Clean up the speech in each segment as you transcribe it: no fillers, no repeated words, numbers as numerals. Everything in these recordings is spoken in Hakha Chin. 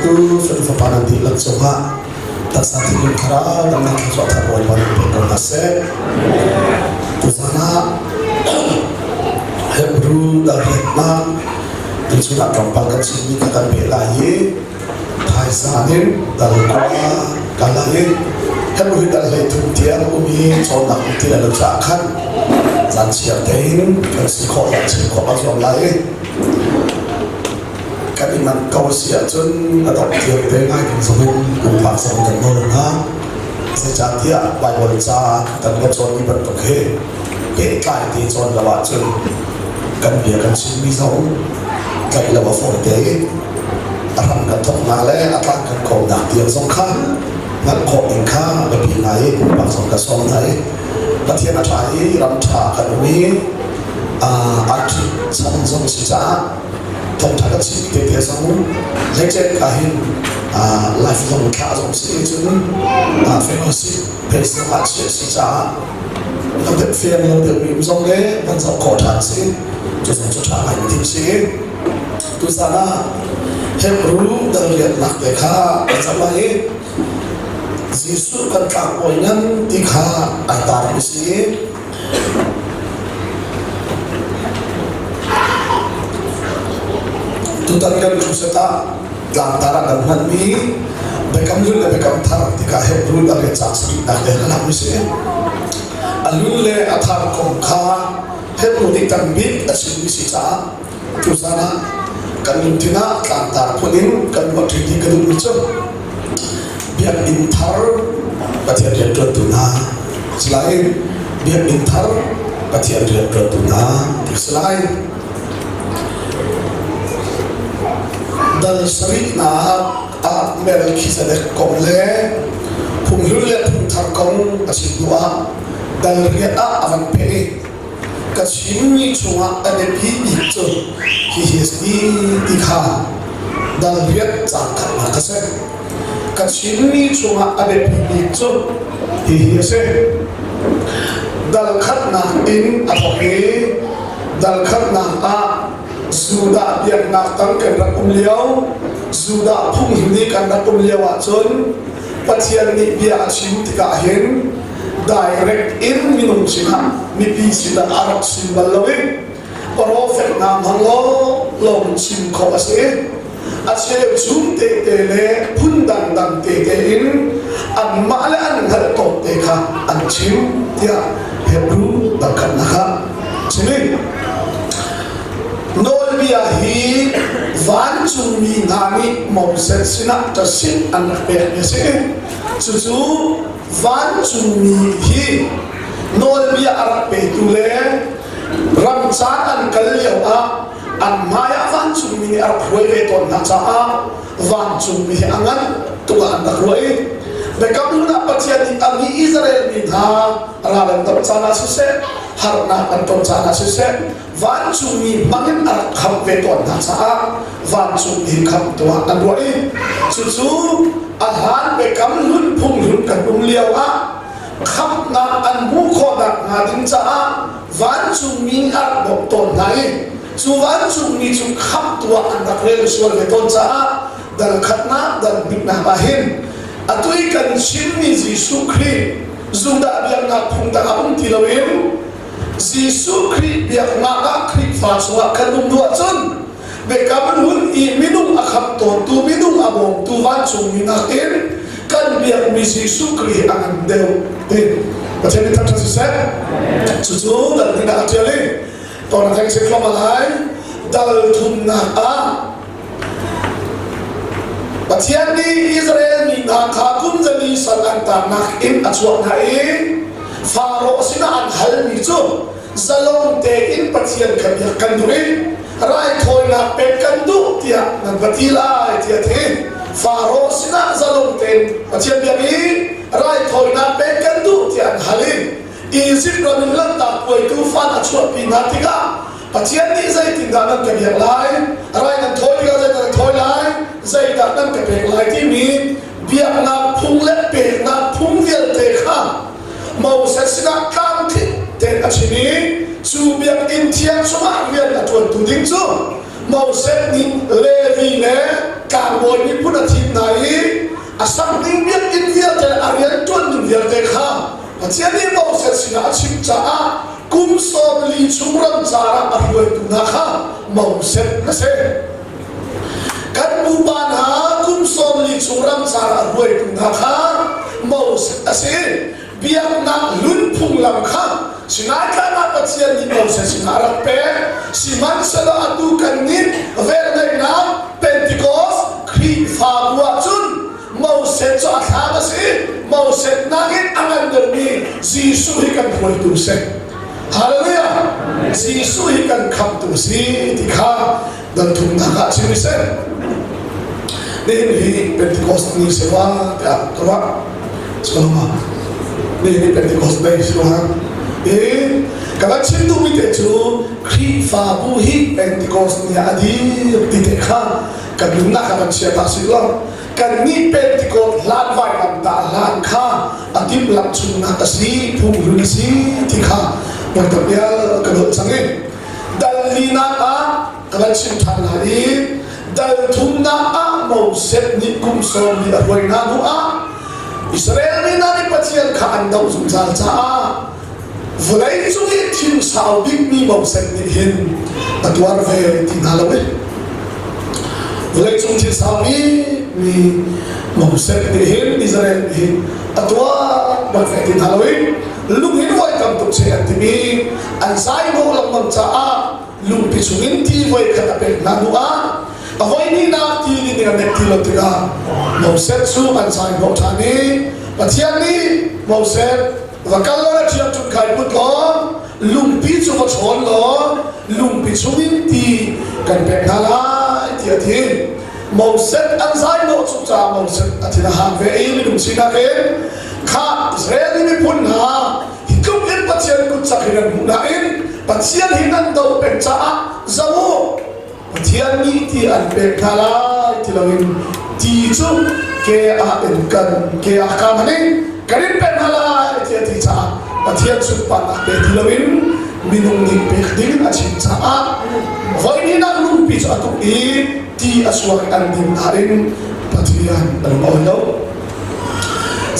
Zumtu fanu fapa nan dihlak cungah taksa thinlung thlarau damnak thluachuah thar Bawipa nih pe ko hna seh. Tuzan ah Hebrew dal riatnak tuchun ah tlawmpal kan chimmi kha kan peh lai i thaizan in dal 9 kal lai i Hebrew hi dal 13 tiang um i cawnnak um ti lo caah khan zan chiar tein kan si khawh kan chim khawh a zuam lai i kan i manh ko si ahcun a dongh tiang te ngai ding zong in pumpak zong kan nawl hna. Zeicahtiah Baibal ca kan va cawnmi bantuk hi pehtlai te cawn lo ahcun kan bia kan chimmi zong tlaih lo a fawi te i a hram kan thawknak le a tlang kan kawmnak tiang zong kha hngalh khawh ding kha biapi ngai i pumpak zong ka sawm hna i Pathian a ṭha i ram ṭha kan um i arṭhi chan zong si caah thawngṭha kan chimmi tete zong hleice ka hin life zong thlah zong si cun fellowship Facebook ah chiah si caah lo deuh fiang lo deuh mi um zong le van zoh khawh ṭhan si cu zong cu ṭha ngai mi thil si. Tuzan ah Hebrew dal riatnak te kha kan zoh lai i Jesuh kan tlangbawi ngan ti kha ai tar mi si. Tutan kan crusade ah tlangtar ah kan hmanmi Biakam Hlun le Biakam Thar tikah Hebrew dal le caang sarihnak le a lang mi si. A hlun le a thar kong kha Hebrew nih tam bik a chimmi si caah tuzan ah kan lungthin ah tlangtar phun in kan ruah ṭhi ding ka duhmi cu Biakinn thar Pathian rianṭuantu hna si lai. Biakinn thar Pathian rianṭuantu hna ti si lai. Dal sarihnak ah Melchizedek kong le phunghlun le phungthar kong a chim hnuah dal riat ah a van peh i ka chimmi chungah a biapi bik cu hihi a si ti kha dal riat caan khatnak a si. Ka chimmi chungah a biapi bik cu hihi a si. Dal khatnak in a thawk i dal khatnak ah Judah biaknak tang kan rak um lio, Judah phung nih kan rak um lio ahcun Pathian nih bia a chim tikah hin direct in minung sinah mipi sinah a rak chim bal lo i profet hna hmang lawnglawng chim khawh a si. A cheu chung tete le phun dangdang tete in anmah le an hngalh tawk te kha an chim tiah Hebrew dangkhatnak ah chim i Nawlbia hi vancungmi hna nih Moses sinah ṭasit an rak pekmi a si. Cucu vancungmi hi nawlbia a rak petu le ram caan an kal lio ah an hmaiah vancungmi nih a rak hruai ve tawn hna caah vancungmi hi a ngan tuk ah an rak ruah i Biakam Hlun ah Pathian nih a mi Israel mi hna ral an doh caan ah siseh harnak an ton caan ah siseh vancungmi hmangin a rak khamh ve tawn hna caah vancungmi khamhtu ah an ruah i cucu a hlan Biakam Hlun phung hlun kan um lio ah khamhnak an hmuh khawhnak hnga ding caah vancungmi a rak bawmh tawn hna i cu vancungmi cu khamhtu ah an rak rel sual ve tawn caah dal khatnak dal hnihnak ah hin atu i kan chimmi Jesuh Khrih Judah biaknak phung dang ah um ti loin Jesuh Khrih biaknak ah Khrihfa chungah kan um duh ahcun biakam hun i minung a khamh tawntu minung a bawmtu vancungmi nakin kan biakmi Jesuh Khrih a ngan deuh ti Pathian nih thangṭhat siseh. Cucu dal hnihnak a ṭial i tawna theng si tlawm lai dal thumnak ah Pathian nih Israel mi hna kha kum zali sal an taannak in a chuah hna i Faro sinah an halmi cu zalong tein Pathian kha biak kan duh i raithawinak pek kan duh tiah nan va ti lai tiah a ti. Faro sinah zalong tein Pathian biak i raithawinak pek kan duh tiah an hal i Izipt ram in Lanhtak puai tuufan a chuahpi hna tikah Pathian nih zeitindah nan ka biak lai, rai nan thawi tikah zeidah nan thawi lai, zeidah nan ka pek lai timi biaknak phung le peknak phung vialte kha Moses sinah tlamtling tein a chim i cu biakinn thiang chungah rian a ṭuantu ding cu Moses nih Levi le tlangbawi miphun a thim. A sak ding biakinn vialte le a rianṭuan ding vialte kha Pathian nih Moses sinah a chimh caah kum 40 chung ramcar ah a hruaitu hna kha Moses a si. Kan pupa hna kum 40 chung ramcar ah a hruaitu hna kha Moses a si. Biaknak hlun phunglam kha Sinai tlang ah Pathian nih Moses sinah a rak pek. Sihmanhsehlaw atu kan nih velngeihnak Pentecost Khrihfabu ahcun Moses cu a thlam a si. Moses nakin a ngan deuhmi Jesuh hi kan hruaitu si. Hallelujah! Jesuh hi kan khamhtu si ti kha dal thumnak ah chim seh. Nihin hi Pentecost ni si rua tiah ka ruah. Saloma. Nihin hi Pentecost day si rua. I ka van chim duhmi te cu Khrihfabu hi Pentecost ni ah a dir ti te kha kan nunnak ah van chia ta si law kan nih Pentecost hlan vailamtah hlan kha a timhlamh chungnak a si phunghlun a si ti kha voi pial ka dolh cang i dal linak ah ka van chim ṭhan lai i dal thumnak ah Moses nih kum sawm li a hruai hna hnu ah Israel mi hna nih Pathian kha an doh zungzal caah vawlei cung i thil sau bikmi Moses nih hin a tuar ve ti hna lo i vawlei cung thil sau bikmi Moses nih hin Israel nih hin a tuar bak ve ti hna lo i lung hin voi tam tuk che an timi an zai hnawh lengmang caah lungpi chungin ti voi khat a pek hna hnu ah a voi hnihnak ti nih an nek ti lo tikah Moses cu an zai hnawh ṭhan i Pathian nih Moses va kal law na ṭhiangṭhunh khai put law lungpi cu va chawn law lungpi chungin ti kan pek hna lai tiah a ti. Moses an zai hnawh cu caah Moses a thin a hang ve i minung sinak in kha Israel miphun hna hi tluk in Pathian kut cak hi nan hmuh nain Pathian hi nan doh peng caah zo u Pathian nih ti an pek hna lai ti loin ti cu ke ah in kan ke ah ka hman in kan in pek hna lai ti a ti caah Pathian sunparnak pe ti loin minung nih pek ding a chim caah voi hnihnak lungpi cu a tuk i ti a chuak an ding nain Pathian a lung awi lo.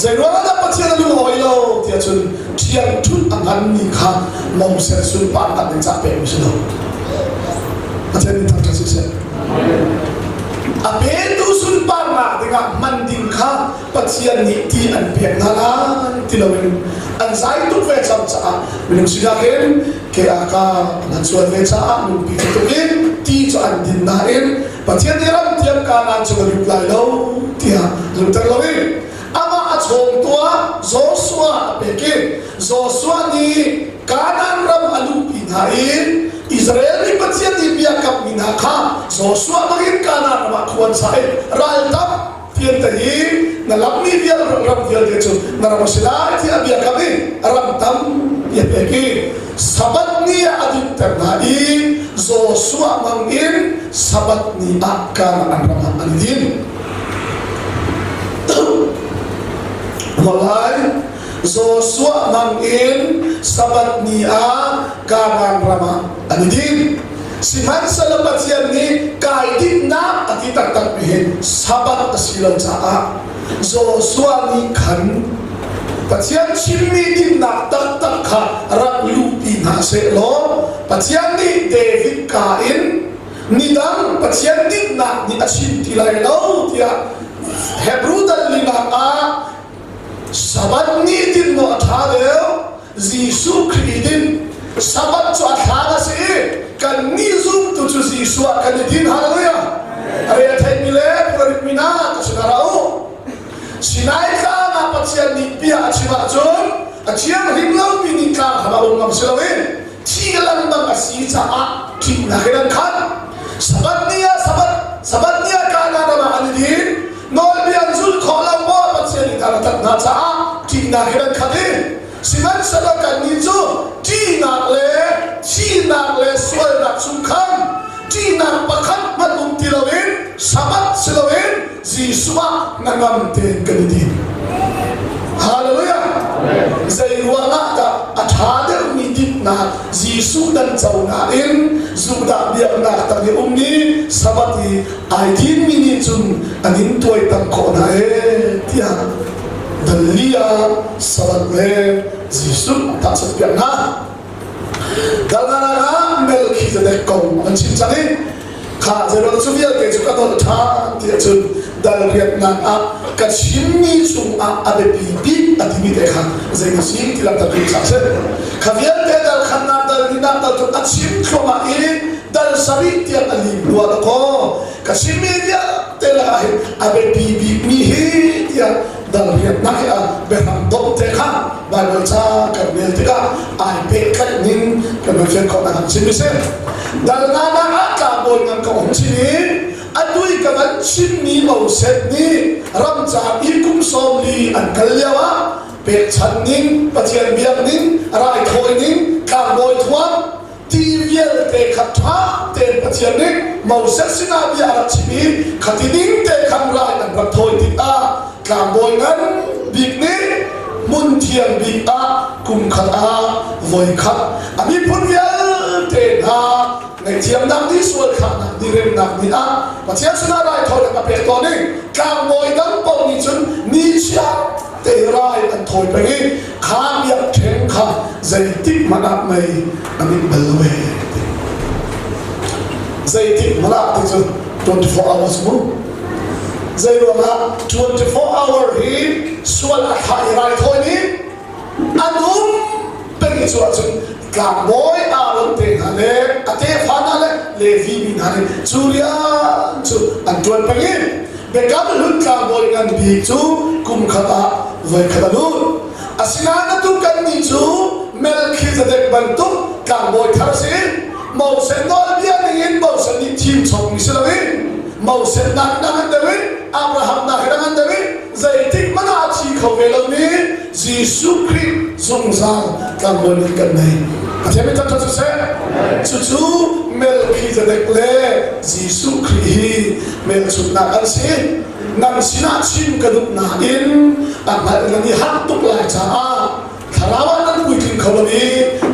Zei ruangah dah Pathian a lung awi lo tiah cun ṭhiangṭhunh a hmanmi kha Moses sunparnak ding caah pekmi si lo. Pathian min thangṭhat siseh. A petu sunparnak dingah hman ding kha Pathian nih ti an pek hna lai ti loin an zai tuk ve cang caah minung sinak in ke ah ka an sual ve caah lungpi tuk in ti cu an din nain Pathian nih ram tiang Kanaan cu ka lut lai lo tiah lutter loin amah a chawngtu ah Joshua a pek i Joshua nih Kanaan ram a luhpi hna i Israel mi Pathian nih bia kamhmi hna kha Joshua bangin Kanaan ram ah khua an sa i ral tam Tiante hi na lammi vial ram vialte cu na ram a si lai tiah bia kam i ram tam a pek i Sabbath ni ah a dinhter hna i Joshua mang in Sabbath ni ah Kanaan ram ah an i din. Lai Joshua mang in Sabbath ni ah Kanaan ram ah an i din. Sihmanhsehlaw Pathian nih kai dinhnak a ti taktak mi hi Sabbath a si lo caah Joshua nih khan Pathian chimmi dinnak taktak kha rak luhpi hna sehlaw Pathian nih David ka in nidang Pathian dinnak nih a chim ti lai lo tiah Hebrew dal linak ah Sabbath ni din maw a ṭha deuh Jesuh Khrih din Sabbath cu a thlan a si i kannih zumtu cu Jesuh ah kan i din. Hallelujah! A re a theimi le purarit mi hna ka sinah ra u. Sinai tlang ah Pathian nih bia a chim ahcun a thianghlim lomi nih tlang kha um ngam si loin thi lengmang a si caah ṭihnak in an khat. Sabbath ni ah Sabbath Sabbath ni ah Kanaan ram ah an i din. Nawlbia an zulh khawh lo maw Pathian nih dan a tat hna caah ṭihnak in an khat i sihmanhsehlaw kannih cu ṭihnak le thihnak le sualnak chung khan ṭihnak pakhat hmanh um ti loin Sabbath si loin Jesuh ah hnangam tein kan i din. Hallelujah! Zei ruangah dah a ṭha deuhmi dinhnak? hmelchunhnak Jesuh dan conak in Judah biaknak tang i ummi Sabbath i ai thimmi nih cun an in tuaitam khawh hna ee tiah dal li ah Sabbath le Jesuh tahchunh piak hna. Dalnak ah Melchizedek kong an chim cang i kha zeiruang cu vialte cu ka dolh ṭhan ti ahcun dal riatnak ah ka chimmi chungah a biapi bik a timi te kha zei na si ti langhter duh cang si. Kha vialte dal khatnak dal hnihnak dal thum a chim thluahmah i dal sarih tiang a lim rua dakaw ka chimmi vialte lakah hin a biapi bikmi hi tiah dal riatnak hi a biahram dawh te kha Baibal ca kan rel tikah ai pehtlaih ning kan van fian khawh nak an chim si. Dal nganak ah tlangbawi ngan ka um chin i atu i ka van chimmi Moses nih ramcar i kum 40 an kal lio ah pekchanh ning, Pathian biak ning, raithawi ning, tlangbawi thuam ti vialte kha ṭha tein Pathian nih Moses sinah bia a rak chim i khati ding te khan rai an rak thawi tikah tlangbawi ngan bik nih hmun thiang bik ah kum khat ah voi khat a miphun vialte hna ngaihthiamnak ni sual thlahnak ni remnak ni ah Pathian sinah raithawinak a pek tawn i tlangbawi dang paoh nih cun ni chiar te rai an thawi peng i kha biakṭheng kha zeitik hmanh ah mei a mit bal lo ee zeitik hmanh ah ti cu 24 hours mu zei ruangah 24 hour hi sual a thah i raithawi nih a nung peng i cu ahcun tlangbawi Aaron te hna le a tefa hna le Levi mi hna nih cu rian cu an ṭuan peng i Biakam hlun tlangbawi ngan bik cu kum khat ah voikhat a lut. Asinain atu kannih cu Melkhizedek bantuk tlangbawi thar a si. Moses nawlbia ningin Moses nih thim chommi si loin Moses nak in a ngan deuh i Abraham nak in a ngan deuh i zeitik hmanh ah a thi kho ve lomi Jesuh Khrih zungzal tlangbawi nih kan nei. Pathian min thangṭhat siseh. Cucu Melkhizedek le Jesuh Khrih hi hmelchunhnak an si. Nan sinah chim ka duh nain a hngalh nan i harh tuk lai caah thlarau ah nan puitling kho lo i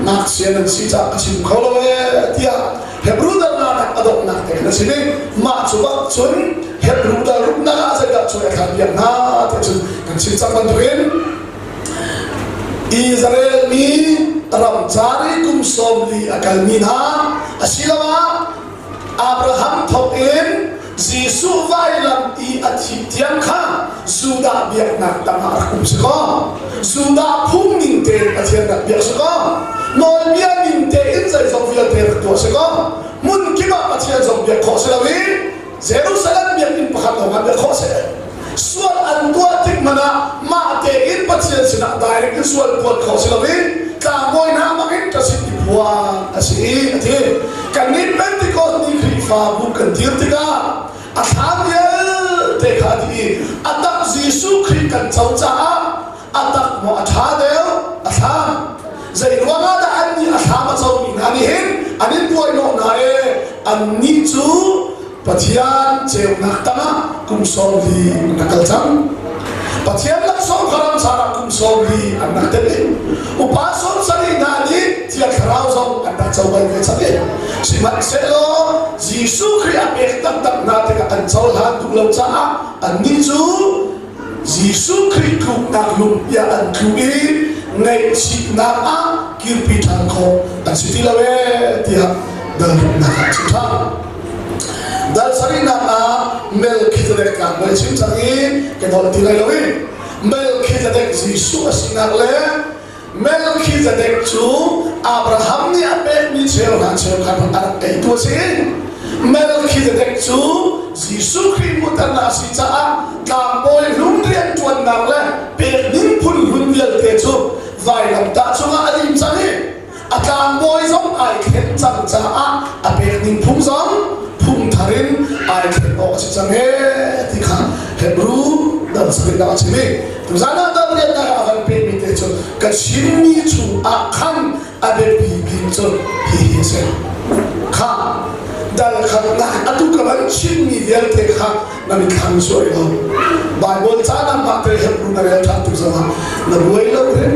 ngakchia nan si caah ka chim kho lo ee tiah Hebrew dal a donghnak te khan a chim i mah cu bak cun Hebrew dal ruknak ah zeidah cuai a thlak piak hna ti cun kan chim cang bantukin Israel mi ramcar i kum 40 a kalmi hna asiloah Abraham thawk in Jesuh vailam i a thih tiang kha Judah biaknak tangah rak um si kaw Judah phung ning tein Pathian rak biak si kaw nawlbia ning tein zeizong vialte rak tuah si kaw hmun kip ah Pathian zong biak khawh si lo i Jerusalem biakinn pakhat lawng ah biak khawh si. Sual an tuah tik hmanh ah mah tein Pathian sinah direct in sual kuat khawh si loin tlangbawi hna bangin ka sin i phuan a si i a ti. Kannih Pentecost ni Khrihfabu kan dir tikah a thla vialte kha a dih i a tak Jesuh Khrih kan co caah a tak maw a ṭha deuh a thlam. Zei ruangah dah annih a thlam a comi hna nih hin an in buaihnawh hna e annih cu Pathian ceunak tangah kum 40 an rak kal cang. Pathian laksawng kha ramcar ah kum 40 an rak tel i upa 70 hna nih Thiang Thlarau zong an rak co bal ve cang i sihmanhsehlaw Jesuh Khrih a pek taktak hna tikah an cohlan duh lo caah annih cu Jesuh Khrih tluknak lungpi ah an tlu i ngaihchihnak ah kirpi ṭhan khawh an si ti lo ee tiah dal ruknak ah chim ṭhan. Dal sarihnak ah Melkhizedek tlangbawi chim cang i ka dolh ti lai lo i Melkhizedek Jesuh a sinak le Melkhizedek cu Abraham nih a pekmi cheuhra cheukhat a rak eitu a si. Melkhizedek cu Jesuh Khrih hmuhternak a si caah tlangbawi hlun rianṭuannak le pek ning phun hlun vialte cu vailamtah cungah a lim cang i a tlangbawi zong ai thlen cang caah a pek ning phung zong phung thar in ai thlen awk a si cang ee ti kha Hebrew dal sarihnak a chim i tuzan ah dal riannak ah a van pehmi te cu ka chimmi chung ah khan a biapi bik cu hihi a si kha dal khatnak atu ka van chimmi vialte kha na mitthlam suai lo Bible ca na mah te Hebrew na rel ṭhan tuk zongah na buai lo hrim.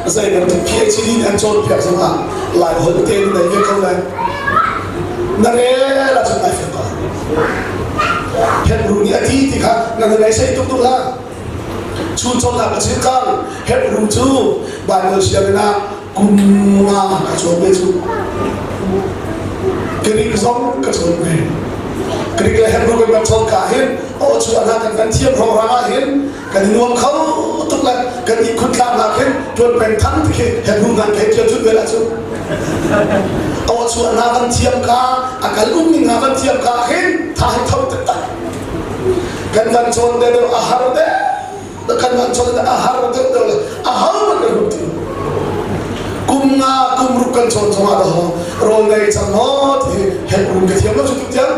Zei bantuk PhD nih an cawnpiak zongah Lai holh te in nei ve ko lai. Na rel ahcun nai fiang ko. Hebrew nih a ti ti kha na nei sei tuk tuk hlah. Chun cawnnak ka chim cang. Hebrew cu Bible sianginn ah kum nga ka cawn ve cu. Greek zong ka cawn ve. Greek le Hebrew kan van cawn ka hin aw chu ana kan van thiam hrawng ah hin kan i nuam kho tuk le kan i khun tlang nak hin tuan peng thang ti khi Hebrew ngan thei thiam chut ve la cu. Aw chu ana van thiam ka a kal um ning nga van thiam ka hin tha hi tho tak kan van cawn de a har de kan van cawn a har deuh deuh le a ho man kan hum ti kum nga kum ruk kan cawn zongah da ho rawl nei cang maw ti Hebrew ka thiam lo cu tuk tiang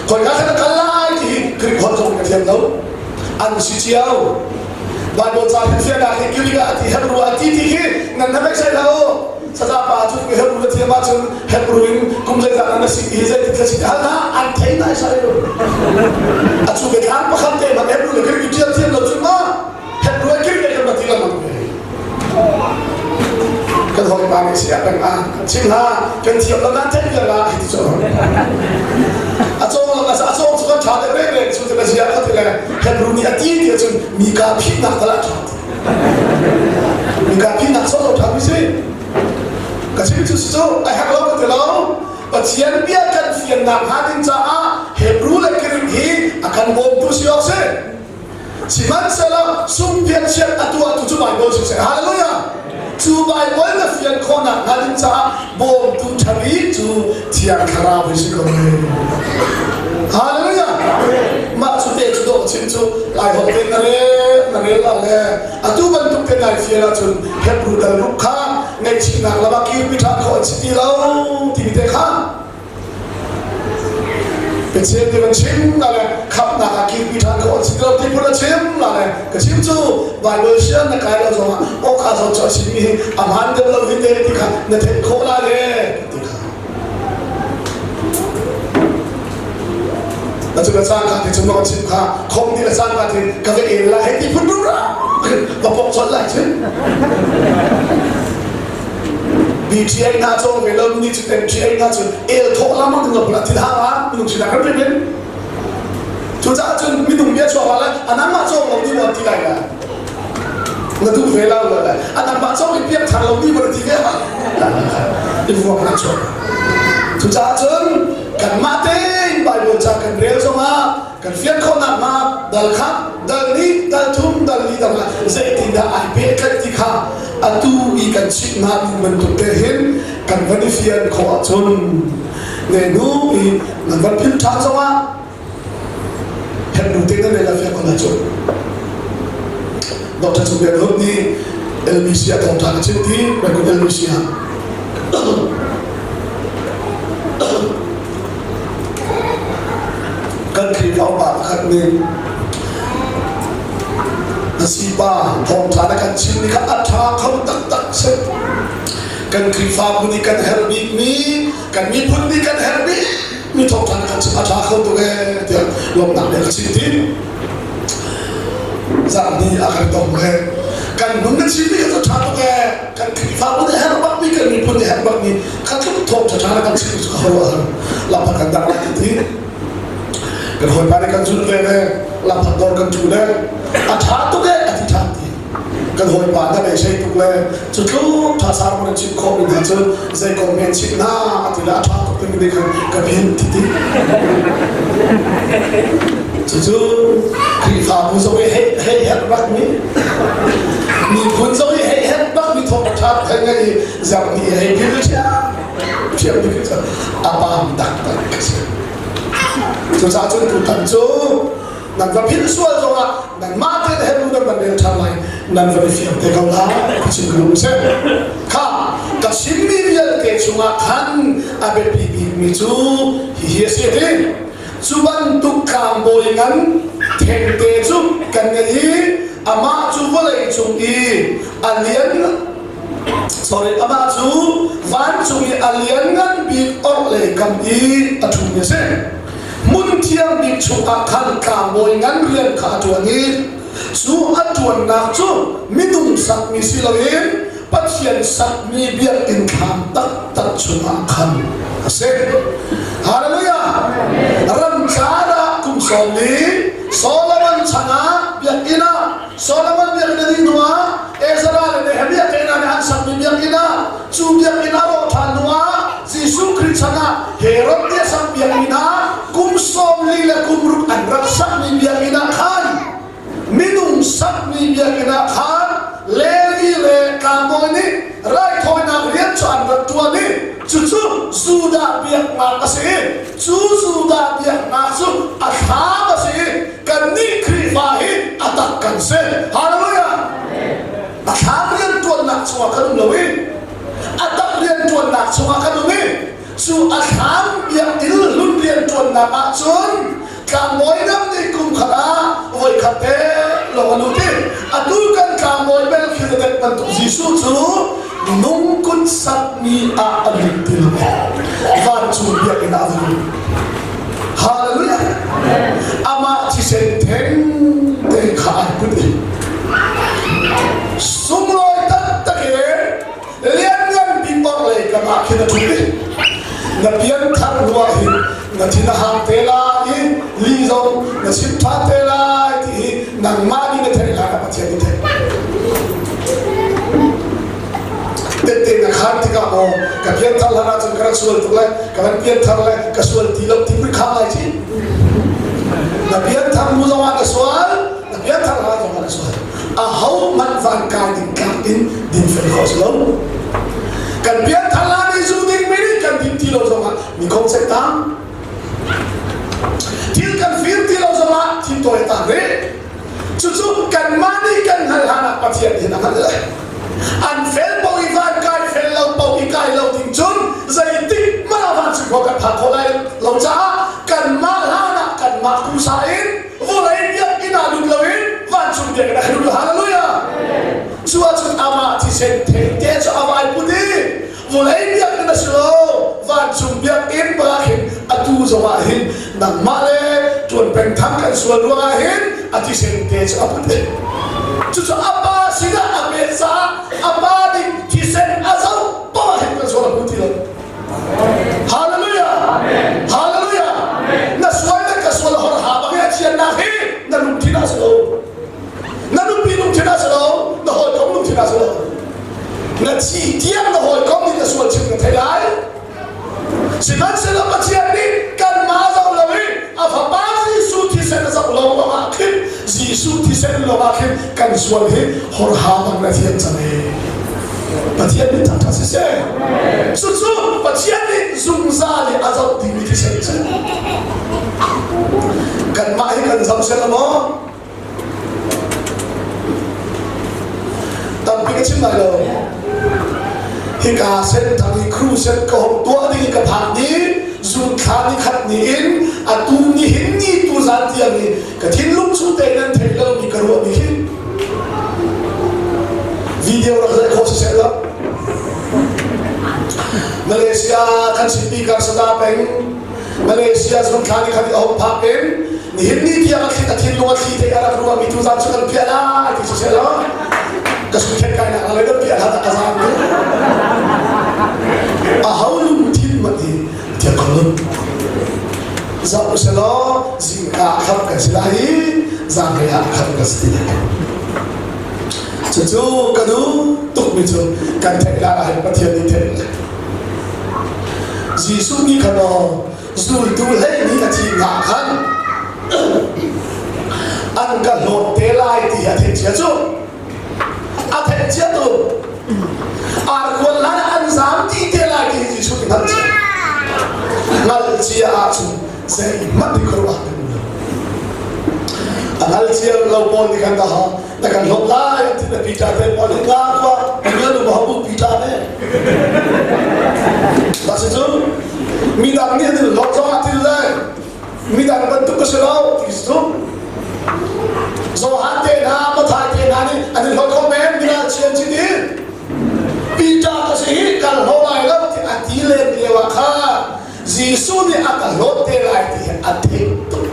khoi ka khan kal lai ti Greek holh zong ka thiam lo an si cio Bible ca hi fian ah hi Greek ah ti Hebrew ah ti ti khi nan na sai lo saza pa cu Hebrew na thiam ahcun Hebrew in kum zeizat na si ti zeitin ka si hal hna an thei nai sai lo a cu biathlam pakhat te hmanh Hebrew le Greek thiam thiam lo cu ma Hebrew le Greek kan ti lengmang ve kan hawipa nih sia peng ah chim hla kan thiam lo nan theih vial la hi ti cu a cawng lo a cawng cu kan tha deuh reng reng cu te ka zia ka ti le Hebrew nih a ti ti cun mika phihnak tal ah tha mika phihnak so lo tha mi si Ka chim cu cu a herh lo ka ti lo. Pathian bia kan fiannak hnga ding caah Hebrew le Greek hi a kan bawmtu si awk si. Sihmanhsehlaw sungpiat chiat a tuahtu cu Baibal si seh. Hallelujah! Cu Baibal na fian khawhnak hnga ding caah bawmtu ṭha bik cu Thiang Thlarau hi si ko. Hallelujah! Mah cu te cu dawh chim cu Lai holh te na rel na rel ah le atu bantuk te nai fial ahcun Hebrew dal ruk kha ngaihchihnak lam ah kirpi ṭhan khawh an si ti lo timi te kha Pathian nih van chim na le khamhnak ah kirpi ṭhan khawh an si ti lo ti phun a chim na le ka chim cu Bible sian na kai lo zongah awka zawn cu a chimmi hi a hmaan deuh lo hi te ti kha na theih khawh lai le ti kha Na cu na caan kha ti chung ka chim kha khom ti na caan kha ti ka va el lai hei ti phun rum ra ka pok chon lai cun BTA hna cawng ve lo ni cu MTA hna cu el thawh lamang ding lo thil hang ah minung sinak kan rin cucaah cun minung bia chuak la anangmah cawng lo ni wan ti lai la na duh ve lo la anangmah cawng i piak thar lo ni wan ti ve ha i vuak na chuak cucaah cun kanmah tein Bible ca kan rel zongah kan fian khawhnak hnga dal khat dal nih dal thum dal li dal nga zeitindah ai pehtlaih ti kha atu i kan chimh hna ning bantuk te hin kan van i fian khawh ahcun ne nu i nan van philh ṭhan zongah Hebrew te nan rel ah fiang ko lai cu Dr. Cung Lian Hut nih LBC ah thawngṭha ka chim ti Rangoon LBC ah kan Khrihfa upa pakhat nih na sipa thawngṭha na kan chimmi kha a ṭha kho taktak si kan Khrihfabu nih kan herh bikmi kan miphun nih kan herh bikmi thawngṭha na kan chim a ṭha kho tuk ee tiah lawmhnak bia ka chim ti zarh ni a kan tong le kan nun na chimmi kha cu ṭha tuk ee kan Khrihfabu nih herh bakmi kan miphun nih herh bakmi kha tluk thawng ṭha ṭha na kan chim cu ka ho a lamkhat kan dang lai ti kan hawipa nih kan zulh ve le lamkhat dawr kan ṭhu le a ṭha tuk ee a ti ṭhan ti kan hawipa na beisei tuk le cu tluk ṭha sang nan chimh khawh mi hna cu zei kong men chimh hna a ti le a ṭha tuk timi nih khan ka philh ti ti cucu Khrihfabu zong i hei hei herh bak mi miphun zong i hei herh bak mi thawng ṭha thei ngai i zang nih hei philh ṭhiam ṭhiam bik cu a pam taktak a si. Cucaah cun tutan cu nan va philh sual zongah nanmah tein Hebrew nan van rel ṭhan lai nan van i fiang te ko lai ka chim ka duh seh. Kha ka chimmi vialte chungah khan a biapi bikmi cu hihi a si ti. Cu bantuk tlangbawi ngan thengte cu kan ngei i amah cu vawlei cung i a lian Sorry, amah cu vancung i a lianngan bik orhlei kam i a ṭhumi a si. Hmun thiang bik chungah khan tlangbawi ngan rian kha a ṭuan i. Cu a ṭuannak cu minung sakmi si loin Pathian sakmi biakinn thlam taktak chungah khan a si. Hallelujah! Ramcar ah kum 40 Solomon chan ah biakinn ah Solomon biakinn a dih hnuah Ezra le Nehemiah te hna nih an sakmi biakinn ah cu biakinn a rawh ṭhan hnuah Jesuh Khrih chan ah Herod nih a sak biakinn ah kum 40 le kum ruk an rak sakmi biakinn ah khan minung sakmi biakinn ah khan Levi le tlangbawi nih raithawinak rian cu an rak ṭuan i cucu Judah biaknak a si i cu Judah biaknak cu a thlam a si i kannih Khrihfa hi a tak kan si. Hallelujah! A thlam rianṭuannak chungah kan um lo i a tak rianṭuannak chungah kan um i cu a thlam biakinn hlun rianṭuannak ah cun tlangbawi dang nih kum khat ah voikhat te lawng a lut i atu kan tlangbawi Melchizedek bantuk Jesuh cu nung kut sakmi ah a lut ti lo vancung biakinn ah a va lut. Hallelujah! Amah thisen theng te kha ai put i sunglawi taktak in lianngan bik orhlei kam ah khin a ṭhut i na pianthar hnuah hin na thin a hang te lai i li zong na chim ṭhan te lai ti hi nangmah nih na theih lai Pathian nih theih tette na khan tikah maw ka pianthar hlan ahcun ka rak sual tuk lai ka van pianthar lai ka sual ti lo ti pui kham lai ci na pianthar hnu zongah na sual na pianthar hlan zongah na sual aho hmanh van kai ding tlak in dinfel khawh si lo kan pianthar hlan i zu ding mi nih kan din ti lo zongah mi kong cek tang thil kan fir ti lo zongah thil tawi tang rih cucu kanmah nih kan hngalh hlan ah Pathian nih a hngalh lai an fel paoh i van kai fel lo paoh i kai lo ding cun zeitik hmanh ah vancung khua kan phak khawh lai lo caah kanmah hlan ah kanmah pusa in vawlei biakinn ah lut loin vancung biakinn ah kan lut hallelujah cu ahcun amah thisen thengte cu a vai put i vawlei biakinn a si lo vancung biakinn bak hin atu zongah hin nangmah le ṭuan peng thang kan sual ruangah hin a thisen te cu a put i cucu a pa sinah a pek caah a pa nih thisen a zoh paoh hin kan sual a hmu ti lo Hallelujah Hallelujah na sual le ka sual hor ha bang a thiannak hi na lungthin ah si lo na nupi lungthin ah si lo na hawikom lungthin ah si lo na thi tiang na hawikom nih na sual chim na thei lai sihmanhsehlaw Pathian nih kanmah zoh lo i a fapa Jesuh thisen a zoh lo ah khin Jesuh thisen lo ah khin kan sual hi horha bang na thiam cang e Pathian nih thangṭhat siseh cucu Pathian nih zungzal i a zoh dingmi thisen cu kanmah hi kan zoh sel maw Tampi ka chim lai lo. Hika senthang i crusade ka hong tuah ding i ka phak ni zun thla ni khat ni in atu ni hin ni tu zan tiang i ka thinlung chung te nan theih lo mi ka ruah mi hi video rak zai khawh siseh lo Malaysia kan city karsada peng Malaysia zung thla ni khat i a hong phak in nihin ni tiang a thli a thinlung a thli te a rak ruah mi tu zan cu kan piah lai ti siseh law ka su khet kai nak le kan piah hlan a zan ni a ho lungthin mat hi thiang kho lo zoh selaw zingka khap kan si lai i zanlei ah khap kan si ti lai cucu ka duh tuk mi cu kan theih lai ah hin Pathian nih theih lai Jesuh nih khan aw zultu hleihnih a thihnak khan an ka hlawt te lai ti a theih cia cu a theih cia tu arkuan hlan ah an zaam dih te lai ti hi Jesuh nih hngalh cia hngalh cia ahcun zeihmanh nih khuaruah kan um lo a hngal cia lo pawl nih khan dah na kan hlawt lai an ti na Peter te pawl nih nga khua nu ma bu Peter ne Mah si cu midang nih an hlawt zong ah thil le midang bantuk ka si lo ti si cu Johan te hna Mathai te hna nih an i hlawt kho men bia chian chi ti Peter ka si hi kal hlo lai lo ti a ti len lio ah khan Jesuh nih a ka hlawt te lai ti hi a theih tuk.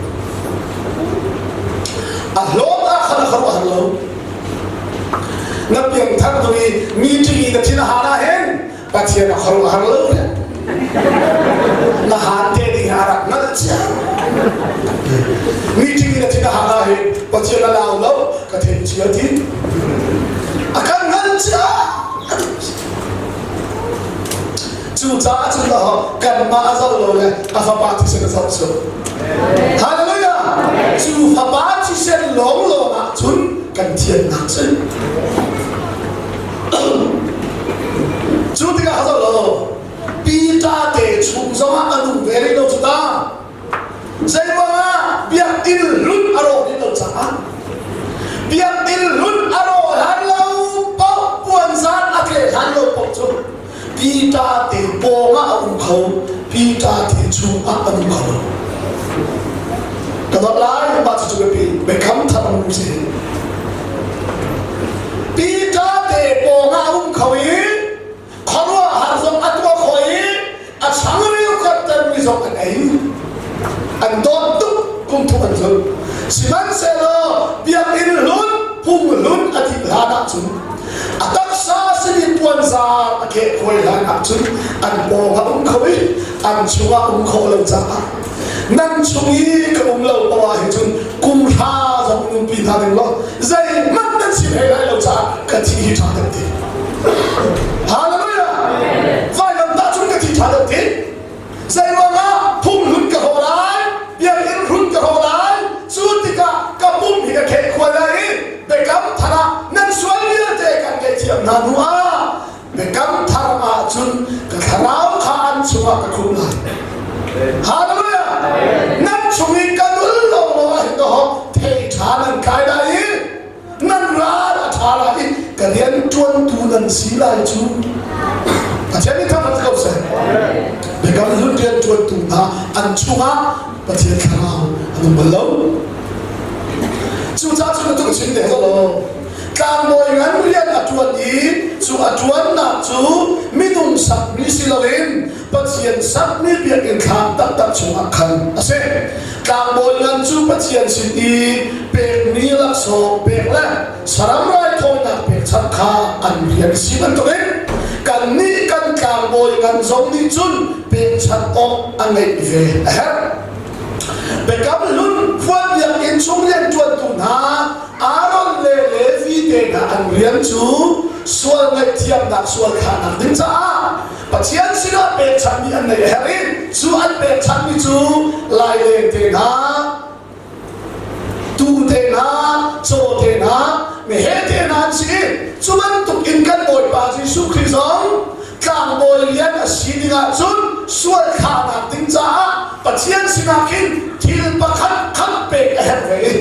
A hlawt ah khan a khuaruah. Meeting i na thin a han ah hin Pathian a khuaruahhar lo le na han te ding a rak hngalh cia. Meeting i na thin a han ah hin Pathian a lau lo ka theih cia ti. A kan hngalh cia. Cucaah cun kanmah a zoh lo le a fapa thisen a zoh cu. Hallelujah! Cu fapa thisen lawnglawng ah cun kan thiannak cu. Cu tikah a zoh lo. Peter te chung zongah a nung ve rih lo cu ta. Zeiruangah biakinn hlun a rawh rih lo caah biakinn hlun a rawh hlan lo paoh puanzar a tleh hlan lo paoh cu Peter te pawngah a um kho Peter te chungah a um kho lo. Ka dawt lai mah cucu biapi biakam thar um si. Peter te pawngah a um kho i khuaruahhar zong a tuah khawh i a changreu kartermi zong an ei. An dawt tuk kum thum an zulh. Sihmanhsehlaw biakinn hlun phung hlun a dih hlan ahcun a taksa simi puanzar a khehkhuai hlan ahcun an pawng a um kho i an chungah um khawh lo caah nan chung i ka um lo poah ah hin cun kum hra zong nunpi hna ding law zeihmanh nan si hlei lai lo caah ka thi hi ṭha deuh ti. Hallelujah! Vailam tah cun ka thi ṭha deuh ti. Zeiruangah phunghlun ka hrawh lai, biakinn hlun ka hrawh lai, cu tikah ka pum hi ka kheh khual lai i biakam thar ah nan sual vialte kan ngaihthiam hna hnu ah biakam thar ah cun ka thlarau kha an chungah ka khumh lai. Hallelujah! Nan chung i ka nul lawnglawng ah hin dawh thei ṭha nan kai lai i nan ral a ṭha lai i ka rian ṭuantu nan si lai cu. Pathian nih thangṭhat ko seh. Biakam hlun rian ṭuantu hna an chungah Pathian thlarau an um bal lo. Cucaah cun atu ka chim te law tlangbawi ngan rian a ṭuan i cu a ṭuannak cu minung sakmi si loin Pathian sakmi biakinn thlam taktak chungah khan a si. Tlangbawi ngan cu Pathian sin i pekmi laksawng pek le saram raithawinak pekchanh kha an rian si bantukin kannih kan tlangbawi ngan zong nih cun pekchanh awk a ngeih ve a herh. Biakam hlun khual biakinn chung rianṭuantu hna Aaron le Levi te hna an rian cu sual ngaihthiamnak sual thlahnak ding caah Pathian sinah pekchanhmi an neih a herh i cu an pekchanhmi cu laileng te hna, tuu te hna, caw te hna, meheh te hna an si i cu bantuk in kan Bawipa Jesuh Khrih zong tlangbawi lian a si ding ahcun sual thlahnak ding caah Pathian sinah khin thil pakhat khat pek a herh ve i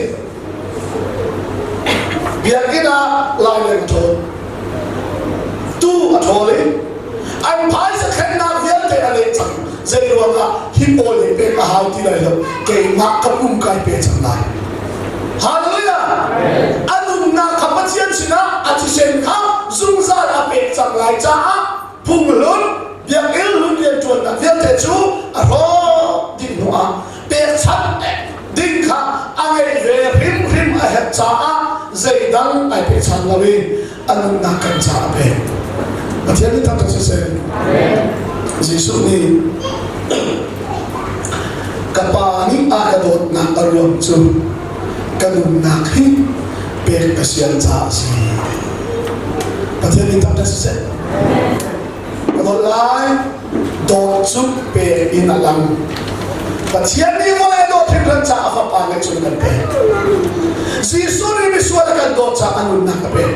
biakinn ah laileng ṭhawl tu a ṭhawl i an phaisa thlennak vialte a leh cang. Zei ruangah hi pawl hi pek a hau ti lai lo, keimah ka pum kai pe cang lai. Hallelujah! A nunnak kha Pathian sinah a thisen kha zungzal a pek cang lai caah phunghlun biakinn hlun rianṭuannak vialte cu a hrawh dih hnuah pekchanh ding kha a ngeih ve hrimhrim a herh caah zeidang ai pechan lo i a nunnak kan caah a pek. Pathian nih thangṭhat siseh. Jesuh nih ka pa nih a ka dawtnak a ruang cu ka nunnak hi pek ka sian caah a si. Pathian nih thangṭhat siseh. Ka dawt lai. Dawt cu pek in a lang. Pathian nih vawlei dawt hringhran caah a fapa ngeih cun kan pek. Jesuh nih misual a kan dawt caah a nunnak a pek.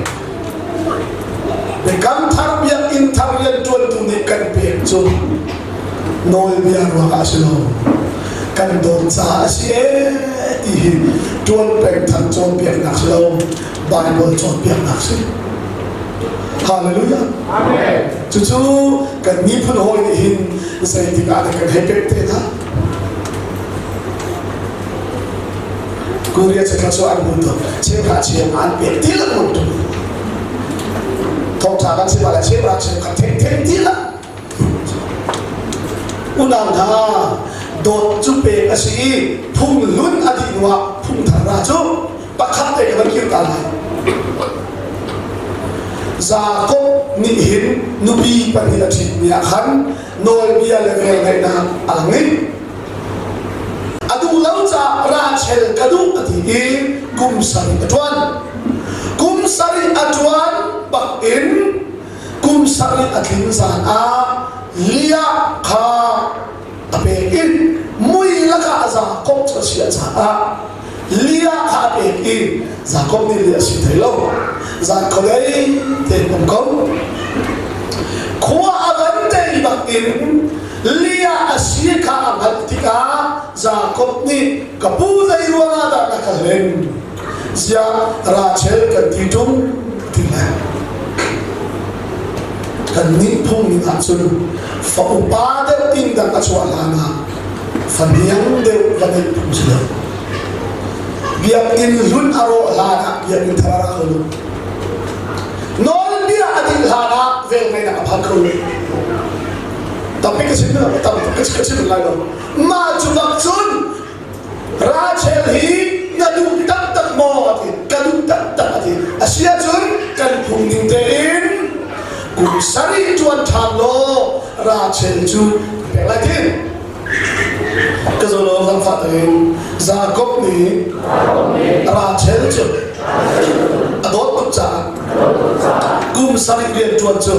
Biakam thar biakinn thar rianṭuantu nih kan pek cu nawlbia ruangah a si lo. Kan dawt caah a si ee ti hi ṭuan peng thang cawnpiaknak si lo, Bible cawnpiaknak si. Hallelujah. Amen. Cucu kan miphun hawi nih hin zeitik ah dah kan hei pek te hna? Korea cakha cu an hmu tuk. Cheuhra cheu an pek ti lengmang tuk. Thawngṭha kan chim ah le cheuhra cheu kha theng theng ti la. Unau hna, dawt cu pek a si i phung hlun a dih hnu ah phung thar ra cu pakhat te ka van kir ta lai. Jakob nih hin nupi pahnih a ṭhitmi ah khan nawlbia le velngeihnak a lang i a duh lo caah Rachel ka duh a ti i kum sarih a ṭuan. Kum sarih a ṭuan bak in kum sarih a tlin zan ah Leah kha a pek i mui lakah Jakob cu a chiah caah Leah kha a pek i Jakob nih Leah si thei lo zan khuadei tein um ko khua a van tei bak in Leah a si kha a hngalh tikah Jakob nih ka pu zei ruangah dah na ka hlen ziah Rachel kan ti ṭung ti lai kan nih phung ning ahcun fa upa deuh inn dang a chuah hlan ah fa niang deuh va neih phung si lo biakinn hlun a rawh hlan ah biakinn thar a ra kho lo nawlbia a dih hlan ah velngeihnak a phan kho lo tampi ka chim tam ka chim lai lo mah cu bak cun Rachel hi na duh taktak maw a ti ka duh taktak a ti a si ahcun kan phung ning tein kum sarih ṭuan ṭhan law Rachel cu pek lai ti ka zo lo zangfah tein Jakob nih Rachel cu a dawt tuk caah kum sarih rian ṭuan cu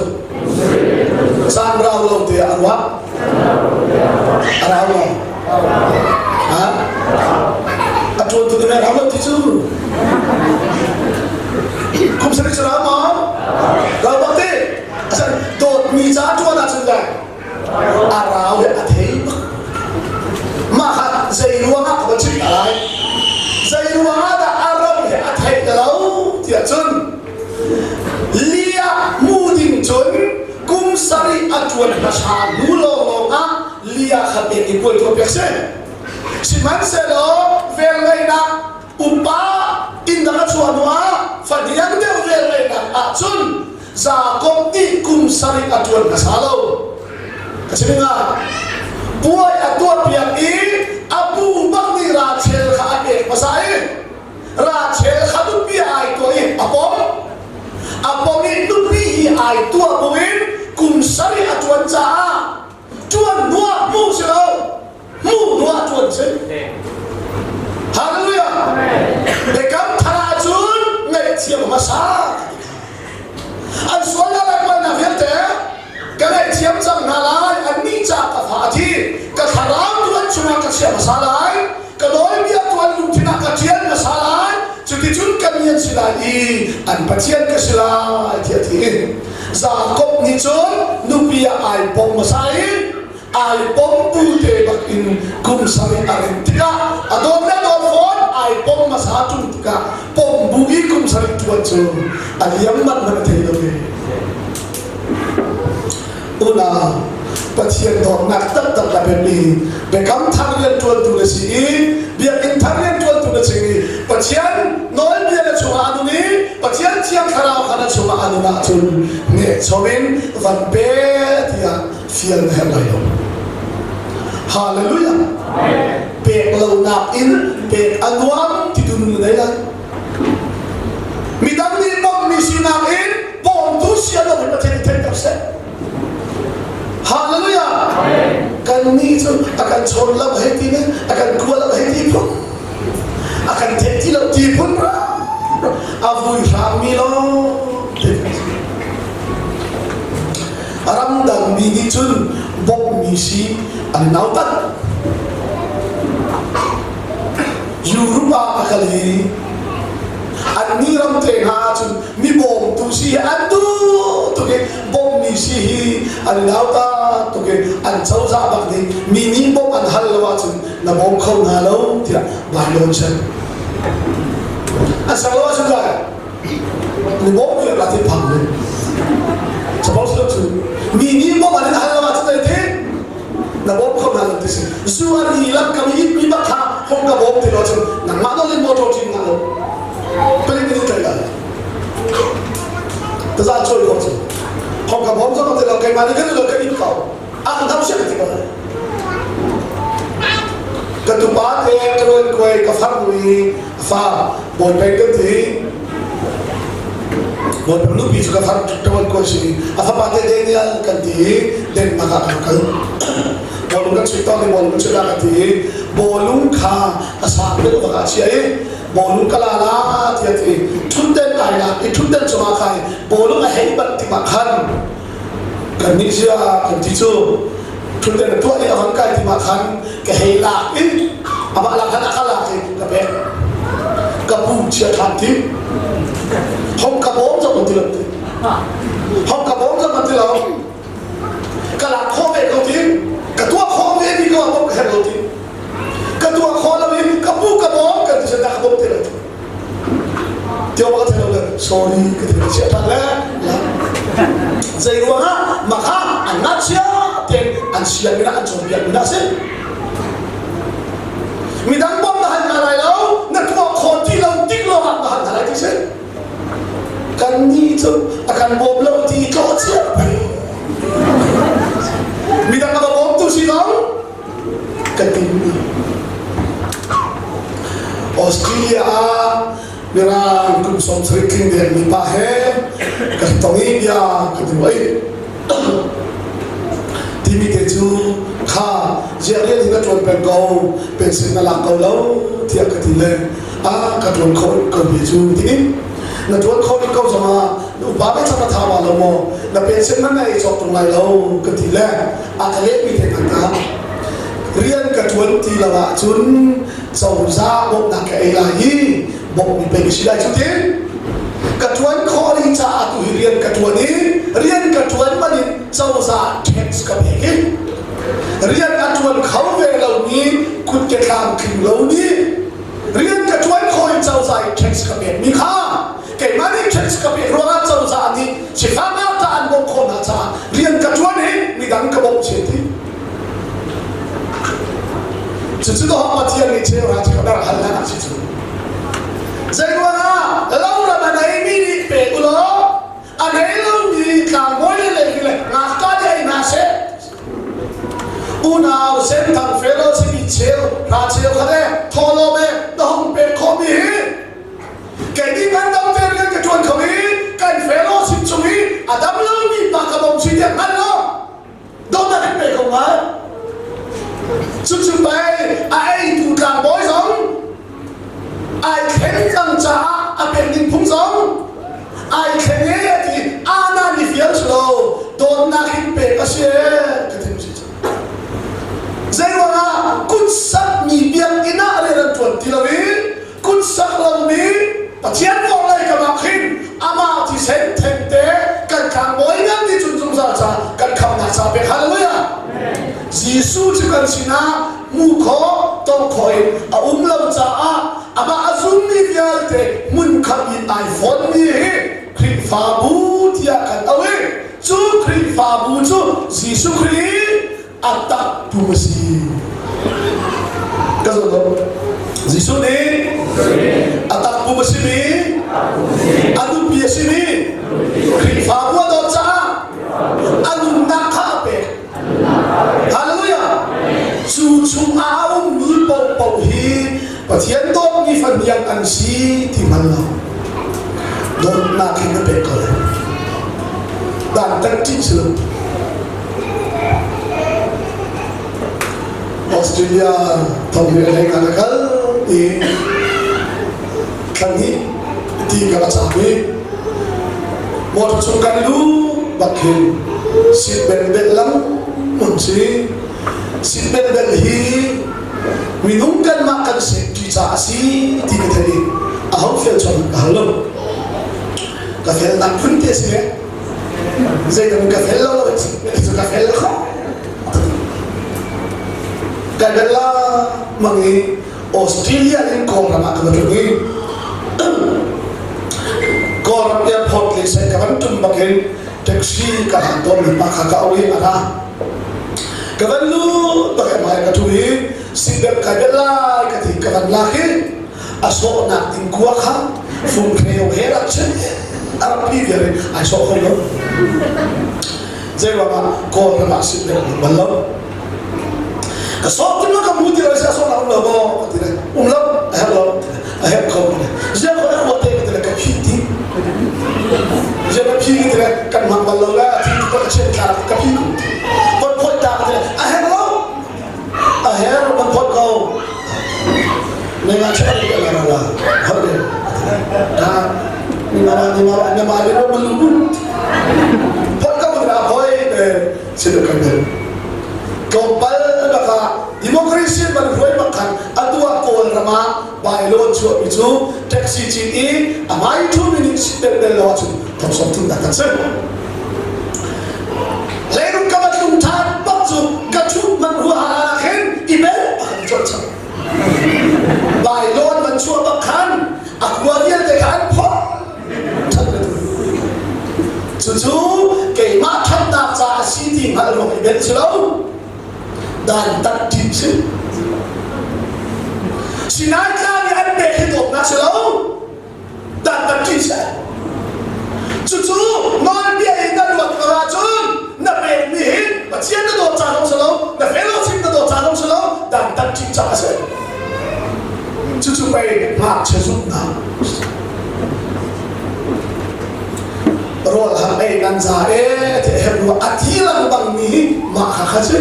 caan rau lo te ah a ruah a rau lo Ha? A ṭuan tu na rau lo ti cu. Kum sarih cu rau maw? Rau bak ti. Asan dawtmi ca ṭuan ahcun le a rau he a thei bak. Mah kha zei ruangah ka va chim lai? Zei ruangah dah a ram he a theih lo tiah cun Leah hmu ding cun kum sarih a ṭuan hmasa hnu lawnglawng ah Leah kha pek i puai tuah piak si. Sihmanhsehlaw velngeihnak upa inn dang a chuah hnuah fahniang deuh velngeihnak ahcun Jakob nih kum sarih a ṭuan hmasa lo. Ka chim hnga. Puai a tuah piak i a pu bak nih Rachel kha a pek hmasa i Rachel kha nupi ai tuah i a pom. A pom i nupi hi ai tuah buin kum sarih a ṭuan caah ṭuan hnuah hmuh si lo hmuh hnuah ṭuan si Hallelujah Biakam thar ahcun ngaihthiam hmasa an sualnak le palhnak vialte ka ngaihthiam cang hna lai annih ca ka fa a thi ka thlarau tu an chungah ka chiah hmasa lai ka nawlbia tu an lungthin ah ka ṭial hmasa lai cuticun ka mi an si lai i an Pathian ka si lai tiah a ti Jakob nih cun nupi ah ai pom hmasa i ai pom bu te bak in kum sarih a rem tikah a dawt le dawt fawn ai pom hmasa ṭung tikah pom bu i kum sarih ṭuan cu a liam manh hmanh a thei lo ve. Unau Pathian dawtnak taktak la biapi biakam thar rianṭuantu na si i biakinn thar rianṭuantu na si i Pathian nawlbia na chungah a nun i Pathian Thiang Thlarau kha na chungah a nun ahcun nehchom in van pe tiah fial na herh lai lo. Hallelujah! Pek lonak in pek a nuam ti tu nun na nei lai. Midang nih bawmhmi sinak in bawmtu si a lo hi Pathian nih theihter seh. Hallelujah! Kannih cu a kan chawn lo hei ti ne, a kan kua lo hei ti phun, a kan theih ti lo ti phun a vui hrangmi lawng te kan si. Ramdang mi nih cun bawmhmi si an i nautat. Europe ah a kal i annih ram te hna ahcun mi bawmtu si hi an duh tuk i bawmhmi si hi an i nauta tuk i an cozah bak nih mi nih bawmh an hal lo ahcun na bawm kho hna lo tiah vai lawn seh an sak lo ahcun lai mi bawm viar la ti phang ne suppose lo cu mi nih bawmh an in hal lo ahcun zei ti na bawm kho hna lo ti si zu an i lam kam i mi bak kha hong ka bawm ti lo cun nangmah nawl in motor ṭin nga lo palik in tlai lai taza choi ko cu hong ka bawm zong ti lo keimah nih kan lo ka in ko a kan dam siak ti ko ka tupa te ka ruan kuai ka far nu i fa bawi peng kan ti. Bawipa nupi cu ka far ṭuan ko si. A fapa te Daniel kan ti i Denmark ah kan kal. Bawlung kan chuih tawn i bawlung kan chuih la kan ti i bawlung kha a sang deuh bak ah chia i bawlung ka la la tiah ti ṭhutden ai lak i ṭhutden cungah khan bawlung a hei bat tikah khan kan nih zia kan ti cu ṭhutden a tuah i a van kai tikah khan ka hei lak i amah lak khan a ka lak i ka pek ka pu chia ṭhan ti hong ka bawm zong ti lo ti hong ka bawm zong ti lo ka lak khawh ve ko ti ka tuah khawh ve mi ko bawm ka herh lo ti ka tuah khawh lo i ka pu ka bawm kan ti ka bawm ti lo ti Tio ba ka thei lo le sorry ka ti chia ṭhan le zei ruangah makha an ngakchia ten an sianginn ah an cawnpiak mi si midang bawmh na hal hna lai lo na tuah khawh ti lo tik lawngah na hal hna lai ti si kan nih cu a kan bawm lo ti tlawh cia pei midang a va bawmtu si lo kan ti Australia ah Mirang kum 70 tling deng mi pa he kan tong i bia kan i ruah timi te cu kha ziah rian hi na ṭuan peng ko pension na lak ko lo tiah ka ti le a ka ṭuan kho ko mi cu ti na ṭuan kho rih ko zongah na upa ve cang na tha ma lo maw na pension man na ei cawk tung lai lo ka ti le a ka lehmi te ka rian ka ṭuan ti lo ahcun cozah bawmhnak ka ei lai i bawmhmi pei ka si lai cu tin ka ṭuan khawh rih caah tu hi rian ka ṭuan i rian ka ṭuan man in cozah tax ka pek i rian a ṭuan kho ve lomi kutke tlamtling lo nih rian ka ṭuan khawh in cozah i tax ka pekmi kha keimah nih tax ka pek ruangah cozah nih sifak ngakṭah an bawmh khawh hna caah rian ka ṭuan i midang ka bawmh chin ti Cucu dawh Pathian nih cheu ra cheu dar hal hlan ah si cu. Zei ruangah loram a neimi nih pe u law a nei lomi tlangbawi le levi le ngakṭah nih ei hna seh. Unau senthang fellowship i cheu ra cheu kha le thawhlawm e na hung pek khawhmi hi kei nih kan dam te rian ka ṭuan kho i kan fellowship chung i a dam lomi pa ka bawm si tiah hngal lo dawtnak in pe ko ngai cucu pei a eitu tlangbawi zong ai thleng cang caah a pek ding phung zong ai thleng e a ti ana ni fial si lo dawtnak in pek a si e ka ti si zei ruangah kut sakmi biakinn ah rian an ṭuan ti lo i kut sak lomi Pathian lei kam ah khin amah thisen thengte kan tlangbawi ngan nih cun zungzal ca kan khamnak ca pek hallelujah Jesuh cu kan sinah hmu khawh tong khawh in a um lo caah amah a zummi vialte hmunkhat in ai fonmi hi Khrihfabu tiah kan auh i cu Khrihfabu cu Jesuh Khrih a tak tu a si. Ka zoh lo. Jesuh nih a tak pum a simi a nupi a simi Khrihfabu a dawt caah a nunnak kha a pek. Hallelujah! Cu chung ah a ummi paohpaoh hi Pathian dawtmi fahniang an si ti hngal lo. Dawtnak hin na pek ko lai. Dan ṭih si lo. Australia thong le lei ka kal i thlan hnih ti ka va caam i motor chung kan lu bak hin seat belt bel lam mun si seat belt bel hi minung kanmah kan safety ca a si ti ka theih i a ho fel chom ka hal lo ka fel nak phun te si ve Zeidang ka fel lo lo cu ka fel kho. Ka bella mang i Australia in Kawlram ah ka va tlung i Kawlram airport le sai ka van tum bak in taxi ka hlan tawn mi pa kha ka au i a ra. Ka van lut bak i hmai ka thu i seatbelt kai bel lai ka ti ka van lak i a sawhnak ding khua kha funghreu he rak chim a rak pi vial in ai sawh kho lo zei ruangah kawl ram ah sit rak um bal lo ka sawh tim ka mu ti lo sia sawh na um lo maw ka ti le um lo a herh lo a herh kho ti le zia ko a te ka ti le ka phih ti. ma cha ri la la la hol de ta ni ma ni ma ni ma ni ma lu bu hol ka bu na hoi te si kan den tlawmpal baka democracy man hruai bak khan atu ah kawl ram ah bylaw chuahmi cu taxi cit i a hmai ṭhumi nih seatbelt bel lo ahcun thong thum dah kan si. Leirung ka va tlung ṭhan bak cu ka ṭhut man huaha ah khin i bel a kan chuah chap. Bylaw an van chuah bak khan a khua vialte kha an phawt ṭhat le Cucu keimah ṭhatnak caah a si ti hngalh ruang i bel si lo. Dantat ṭih si. Sinai tlang i an pek hi dawtnak si lo. Dantat ṭih si. Cucu nawlbia in na luat ko ahcun na pekmi hi Pathian na dawt ca zong si lo, na fellowship na dawt ca zong si lo, dantat ṭih ca a si. Cucu pei ngakchia zumhnak rawl hang ei nan za e ti herh ruah a thi lengmang mi hi mah kha kha si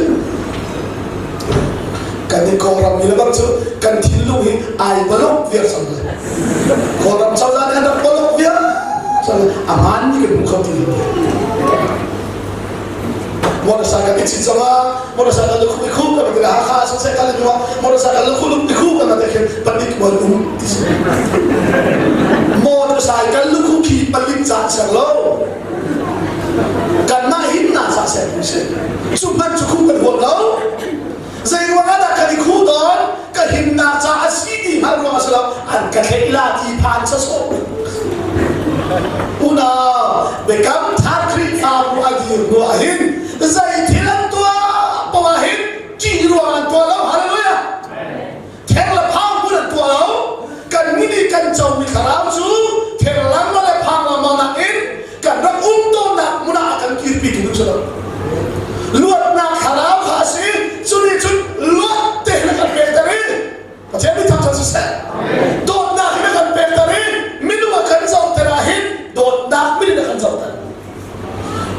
kan i kawlram mi le bang cu kan thinlung hi ai balok viar cang lai kawlram cozah nih an rak balok viar cang a hmaan mi kan hmu kho ti lo motorcycle i cit zongah motorcycle lu khup i khup kan ti Hakha ah siseh kan hnu ah motorcycle lu khup i khup kan ti khin palik mon um ti si motorcycle lu khup khi palik ca ser lo kanmah himnak ca ser tu si cu hmanh cu khup kan huam lo zei ruang ah dah kan i khuh tawn ka himnak ca a si ti hngalh ruang a si lo an ka thlei la ti phan sasawh unau biakam thar Khrihfabu a dir hnu ah hin zei thil an tuah poah ah hin ṭih ruang an tuah lo hallelujah theng le phang hmun an tuah lo kan nih kan comi thlarau cu theng lang le phang lengmang nakin kan rak um tawnnak hmun ah a kan kirpi tu si lo luatnak thlarau kha a si cu nih cun luat te na kan pekter i Pathian nih thangṭhat siseh dawtnak hi na kan pekter i minung a kan zohter ah hin dawtnak min in a kan zohter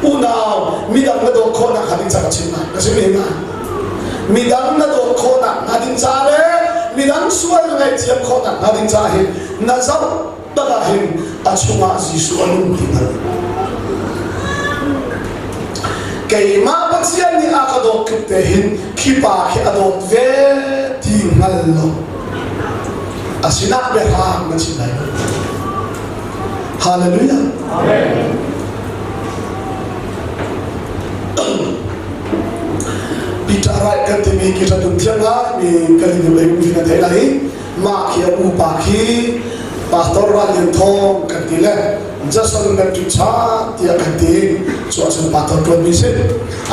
unau midang na dawt khawhnak hnga ding ca ka chim lai ka chim hin midang na dawt khawhnak hnga ding ca le midang sual na ngaihthiam khawhnak hnga ding ca hin na zoh tak ah hin a chungah Jesuh a nung ti hngal. Keimah Pathian nih a ka dawt tluk te hin khi pa khi a dawt ve ti hngal lo. A sinah biahrang na chim lai. Hallelujah. Amen. Peter Wright kan timi ki ṭha thiam ngai mi kan i lei um kan thei lai Mah khi a upa khi Pastor Ral Lian Thawng kan ti le Jason Matthew Cha tiah kan ti. Cu ahcun pastor ṭuanmi si.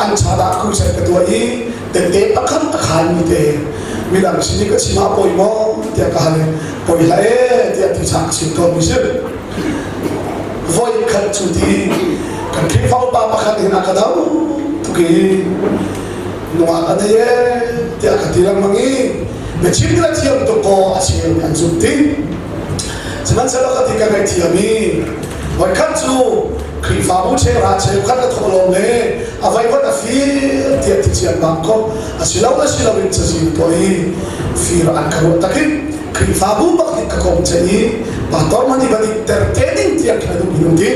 An cha dah crusade ka tuah i tette pakhat a khanmi te midang sin i ka chim ah pawi maw tiah ka hal i pawi hlah e tiah ti cha ka chim tawnmi si. Voi khat cu ti kan Khrihfa upa pakhat hin a ka do tuk i nungak a nei e tiah ka ti lengmang i biachim na thiam tuk kaw a cheu nih an zumh ti sihmanhsehlaw ka ti ka ngaihthiam i voikhat cu Khrihfabu cheuhra cheukhat a thawhlawm le a vaivuan a fir tiah ti cian bang ko a si lo a si lo in cazin tuah i fir an ka ruah tak i Khrihfabu bak nih ka kong ceih i pastor man i van i ter te ding tiang khin a duh minung ti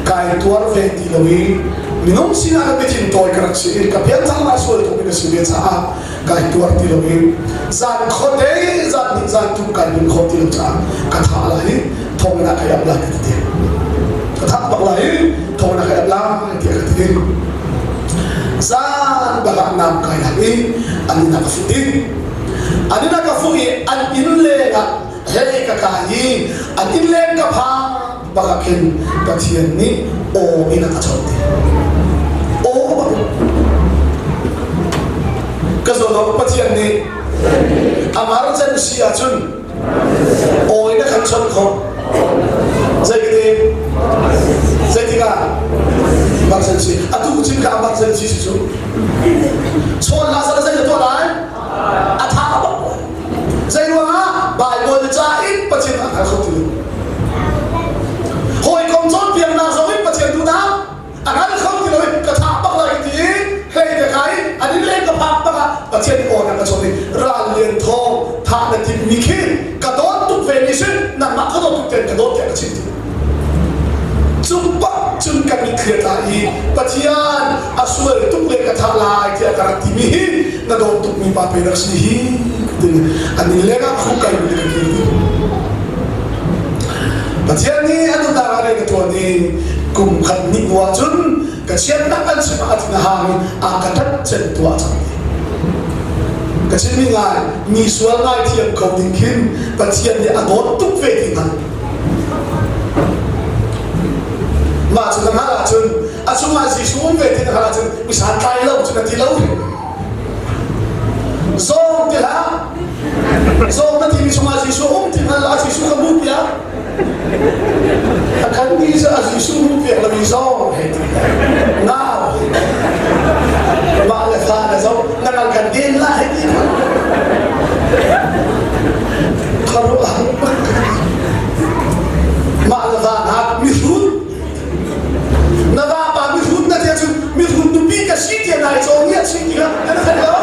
kai tuar ve ti lo i minung sinah ka biathin tawi ka rak si i ka pianthar la sual tuk mi ka si ve caah kai tuar ti lo i zan khuate zan hnih zan thum kai nun kho ti lo caah ka thah lai i thong in a kai ap lai ka ti ka thah bak lai i thong in a kai ap lai tiah ka ti zan bak ah nam kai lai i an inn ah ka fuh ding an inn ah ka fuh i an inn leng ah hlei ka kai i an inn leng ka phak bak ah khin Pathian nih aw in a ka chawnh ti aw bak ka zawn Pathian nih emergency ahcun aw in a kan chawnh khawh zeitin zeitikah emergency atu chin ka emergency si cu chawn la sal zei na tuah lai a tha bak Zei ruangah Baibal ca in Pathian a hngal kho ti lo. Hawikom cawnpiaknak zong in Pathian duhnak a hngal kho ti lo i ka thah bak lai ti i hlei ka kai an in leng ka phak bak ah Pathian aw na ka chawn i ral lian thawng thah na timmi khi chim ti. Cu bak cun ka mitthli a tla i Pathian a sual tuk le ka thah lai tiah ka rak timi hi na dawt tukmi pa pe rak si hi ti an inn lengah khuk kai ka kir ti. Pathian nih a nunnak ah rian a ṭuan i kum khat hnih hnu ah cun ka chiatnak an chim ah a thin a hang i a ka ṭat cem tuah cang ti. Ka chimmi ngai mi sual ngai thiam ko ding khin Pathian nih a dawt tuk ve ti hnga. Mah cu na hngalh ahcun a chungah Jesuh um ve ti na hngalh ahcun mi santlai lo cu na ti lo. Zawng ti hlah. Zawng na timi chungah Jesuh um ti hngal ah Jesuh ka hmuh piak. A kan mi cu a Jesuh hmuh piak lo mi zawng hei ti. Ngau. Mah le fa na zo na ngal kan den la hei ti. Kharuah Mah le va hna mihrut na vapa mihrut na tia cun mihrut nupi ka si tiah nai cawn ni a si ti kha na thei lo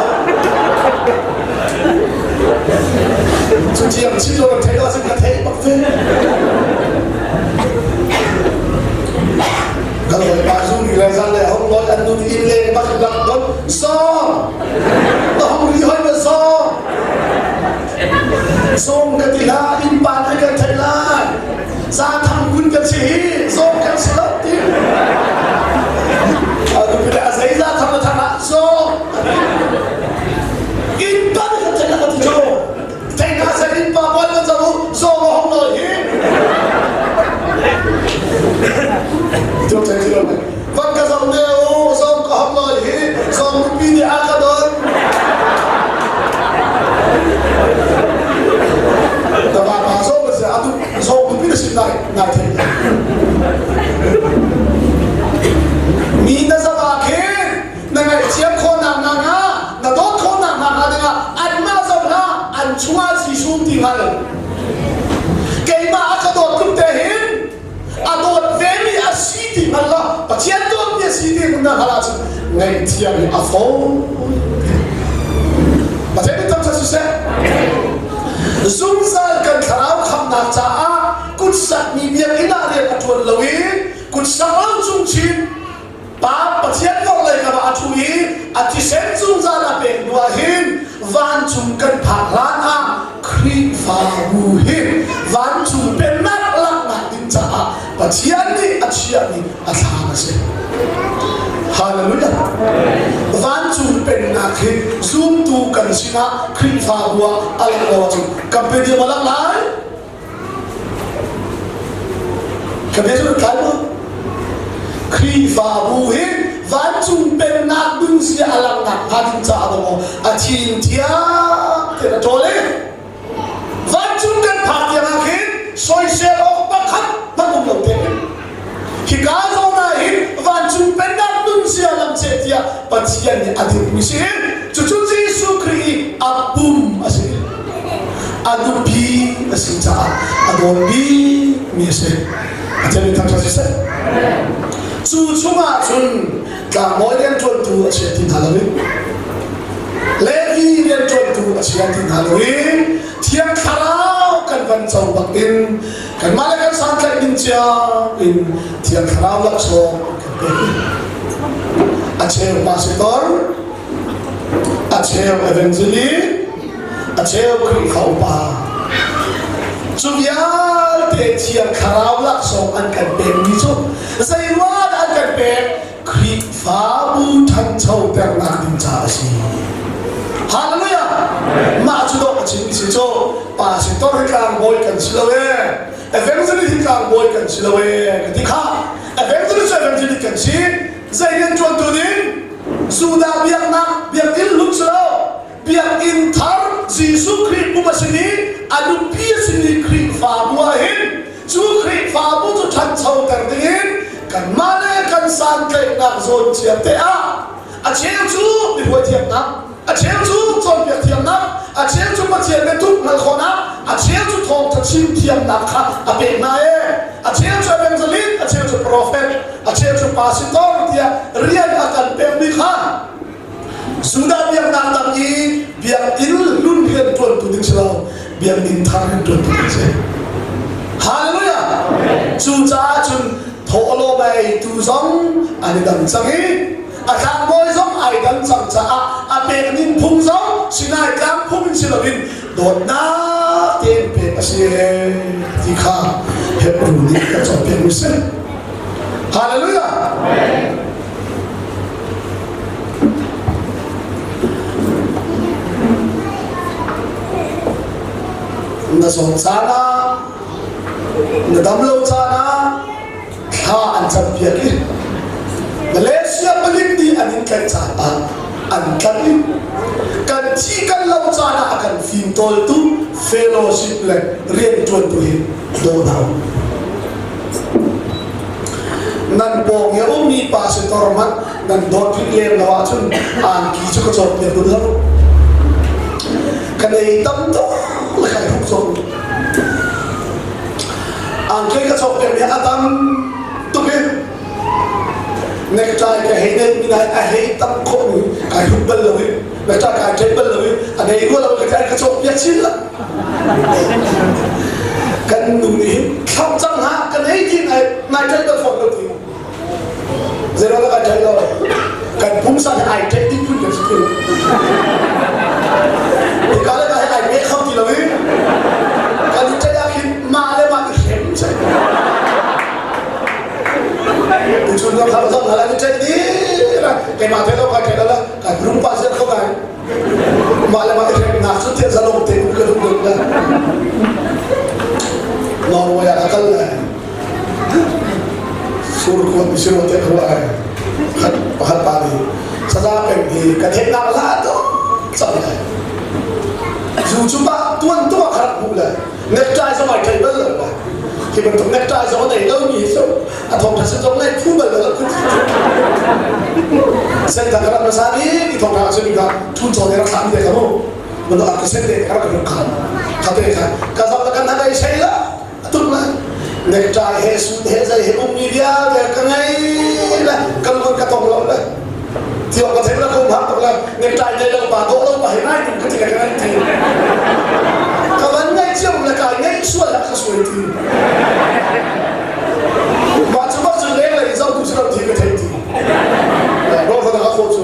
cu tiang chim lo kan thei lo cun ka thei bak ve kan hawipa zu ni le zan le hong loi an nun inn leng bak bak don song na hong ri hoi ma song Zawng ka ti hlah, innpa nih kan theih lai. Zathang kun kan si hi, zawng kan si lo ti. Nupi le a zei zathang na thang ah zawng. Innpa nih kan theih lah ka ti cu. Thei hna seh innpa pawl kan zoh u, zawng a hong nawl hi. Tu thei ti lo Van ka zoh ne u, zawng ka hong nawl hi, zawng nupi nih a ka don. Na vapa zawng na si atu zawng nupi na si nai nai thei. Mi na zoh ah khin na ngaihthiam khawhnak hna hnga, na dawt khawhnak hna hnga dingah anmah zoh hlah, an chungah Jesuh ti hngal. Keimah a ka dawt tluk te hin a dawt vemi a si ti hngal la Pathian dawtmi a si ti na hngalh ahcun ngaihthiam hi a fawi Pathian nih tam siseh zungzal kan thlarau khamnak caah kutsakmi biakinn ah rian a ṭuan lo i kutsak lo cung chin Pa Pathian vorlei kam ah a ṭhu i a thisen zungzal a pek hnu ah hin vancung kan phak hlan ah Khrihfabu hi vancung pennak laknak ding caah Pathian nih a chiahmi a thlam a si. Hallelujah. Vancung pennak hi zumtu kan sinah Khrihfabu ah a lang lo ahcun kan pe diam a lang lai. Ka bia cu tlai maw? Khrihfabu hi vancung pennak nunzia a langhnak hnga ding caah dawh a thin thiang tein a ṭawl i vancung kan phak tiang ah khin soisel awk pakhat hmanh um lo tein hika zawn ah hin vancung pennak nunzia lamcheh tiah Pathian nih a dirhmi si cucu Jesuh Khrih i a pum a si. A nupi a si caah a dawt bikmi a si. Pathian nih thangṭhat siseh. Cu chungah cun tlangbawi rianṭuantu a chia ti hna lo i Levi rianṭuantu a chia ti hna lo i Thiang Thlarau kan van co bak in kanmah le kan santlaih ding cio in Thiang Thlarau laksawng kan pek. A cheu pastor, a cheu evangelist, a cheu Khrihfa upa. Cu vialte Thiang Thlarau laksawng an kan pekmi cu zeiruang an kan pek? Khrihfabu ṭhanchoternak ding caah a si. Hallelujah! Mah cu dawh a chimmi si cu pastor hi tlangbawi kan si lo ee, evangelist hi tlangbawi kan si lo ee ka ti kha. Evangelist cu evangelist kan si. Zei rian ṭuantu ding? Judah biaknak biakinn hlun si lo. Biakinn thar Jesuh Khrih pum a simi a nupi a simi Khrihfabu ah hin cu Khrihfabu cu ṭhanchoter dingin kanmah le kan santlaihnak zawn cia te ah a cheu cu mihuai thiamnak a cheu cu cawnpiak thiamnak a cheu cu Pathian biatuk hngalh khawhnak a cheu cu thawngṭha chim thiamnak kha a pek hna ee a cheu cu evangelist a cheu cu prophet a cheu cu pastor tiah rian a kan pekmi kha Judah biaknak dang i biakinn hlun rian ṭuantu ding si lo, biakinn thar rian ṭuantu ding si. Hallelujah! Cucaah cun thawhlawm a eitu zong an i dang cang i a tlangbawi zong ai dang cang caah a pek ning phung zong Sinai tlang phung in si loin dawtnak tein pek a si ti kha Hebrew nih kan cawnpiak mi si. Hallelujah! Na zawt caan ah, na dam lo caan ah thla an campiak i Malaysia palik nih an in tlaih caan ah an tlaih i kan thi kan lo caan ah a kan fimtawltu fellowship le rianṭuantu hi daw hna u. Nan pawng i a ummi pastor hmanh nan dawt rih lem lo ahcun angki cu ka cawkpiak duh lo. Ka nei tam tuk le kai hruk cawk. Angki ka cawkpiak mi a tam tuk i necktie ka hei neih mi nai a hei tam khawh mi kai hruk bal lo i necktie kai ṭaih bal lo i a nei rua lo ka ka cawkpiak chin la. Kan nu nih hin thlauh cang hna kan ei ti nai nai ṭaih bal fawn lo ti. Zeiruang dah kai ṭaih lo? Kan pumsa hi ai ṭaih dih phun kan si ti. Hika le ka hi ai peh kho ti lo i kan i ṭaih ah khin mah le mah i hrem si. Tuchun kan khal zong hal an i ṭaih dih la keimah thei lo kai ṭaih lo la kai lung pa zer kho ngai. Mah le mah i hremnak cu tiah zalong te um ka duh deuh la. Norway ah ka kal lai. Surkuat mi siro te khua ai. Khat pakhat pa nih saza peng hi ka theihnak la to cang lai. Zu cu pa tuan tu ah kharak hmuh lai. Necktie zong ai thei bal lo lai. Hi bantuk necktie zong a nei lo mi hi cu a thong tha sin zong nei phu bal lo Sen ta karak masa ni i thong tha sin ka thun chaw ne rak thlam te ka mu. Mun a ka sen te ka rak khan. Kha te kha ka zam la kan ha sei la tuk la necktie he suit he zai he ummi vialte ka ngei le ka lung ka tong lo le tiok ka thei la ka um hak tuk le necktie nei lo pa dawh lo pa he ngai tum ka ti ka ngai ti ka van ngai chiam le kai ngai sual la ka suai ti mah cu bak cu leng lei zoh tu si lo ti ka thei ti ro ka ka kho cu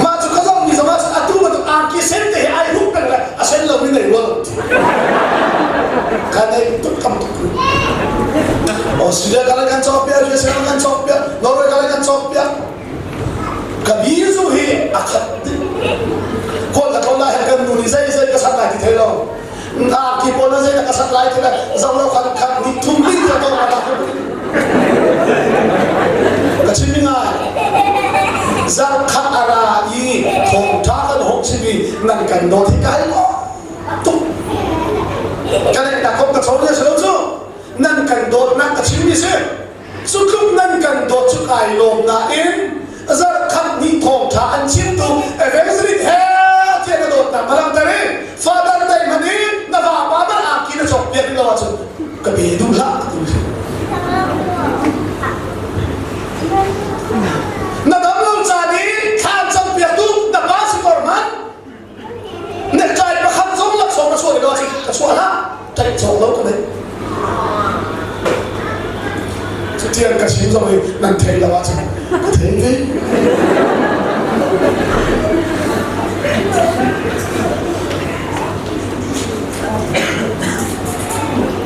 Mah cu ka zohmi zong ah atu bantuk angki sen te hi ai hruk peng le a sen lomi nei rua lo ti. Ka nei tuk tam tuk. Australia kala kan cawk piak, USA kala kan cawk piak, Norway kala kan cawk piak. Ka bizu hi a khat dih. Kawl ka tlawn lai kan nu nih zei zei ka sat lai ti thei lo. Ngakki pawl na zei na ka sat lai ti le zoh lo khan khat ni thum ding ka to ma ka chim ngai zarkhat a ra i thawngtha kan hong chim i nan kan dawt hi kai lo tuk kan ta kom ka chon le lo cu nan kan dawtnak ka chim mi si Cu tluk nan kan dawt cu kai lawm nain zarhkhat hnih thawngṭha an chimtu evangelist he tiah na dawtnak na langhter i father dei hmanh i na vapa bar angki na cawkpiak lo ahcun ka pe duh hlah ti na dam lo caan i thla an campiaktu na pa si kor hmanh Necktie pakhat zong laksawng ka chuah lo ahcun ka chuah hlah. Tlaih cawk lo ka nei. Cutiang ka chim zong hi nan theih lo ahcun ka thei ve.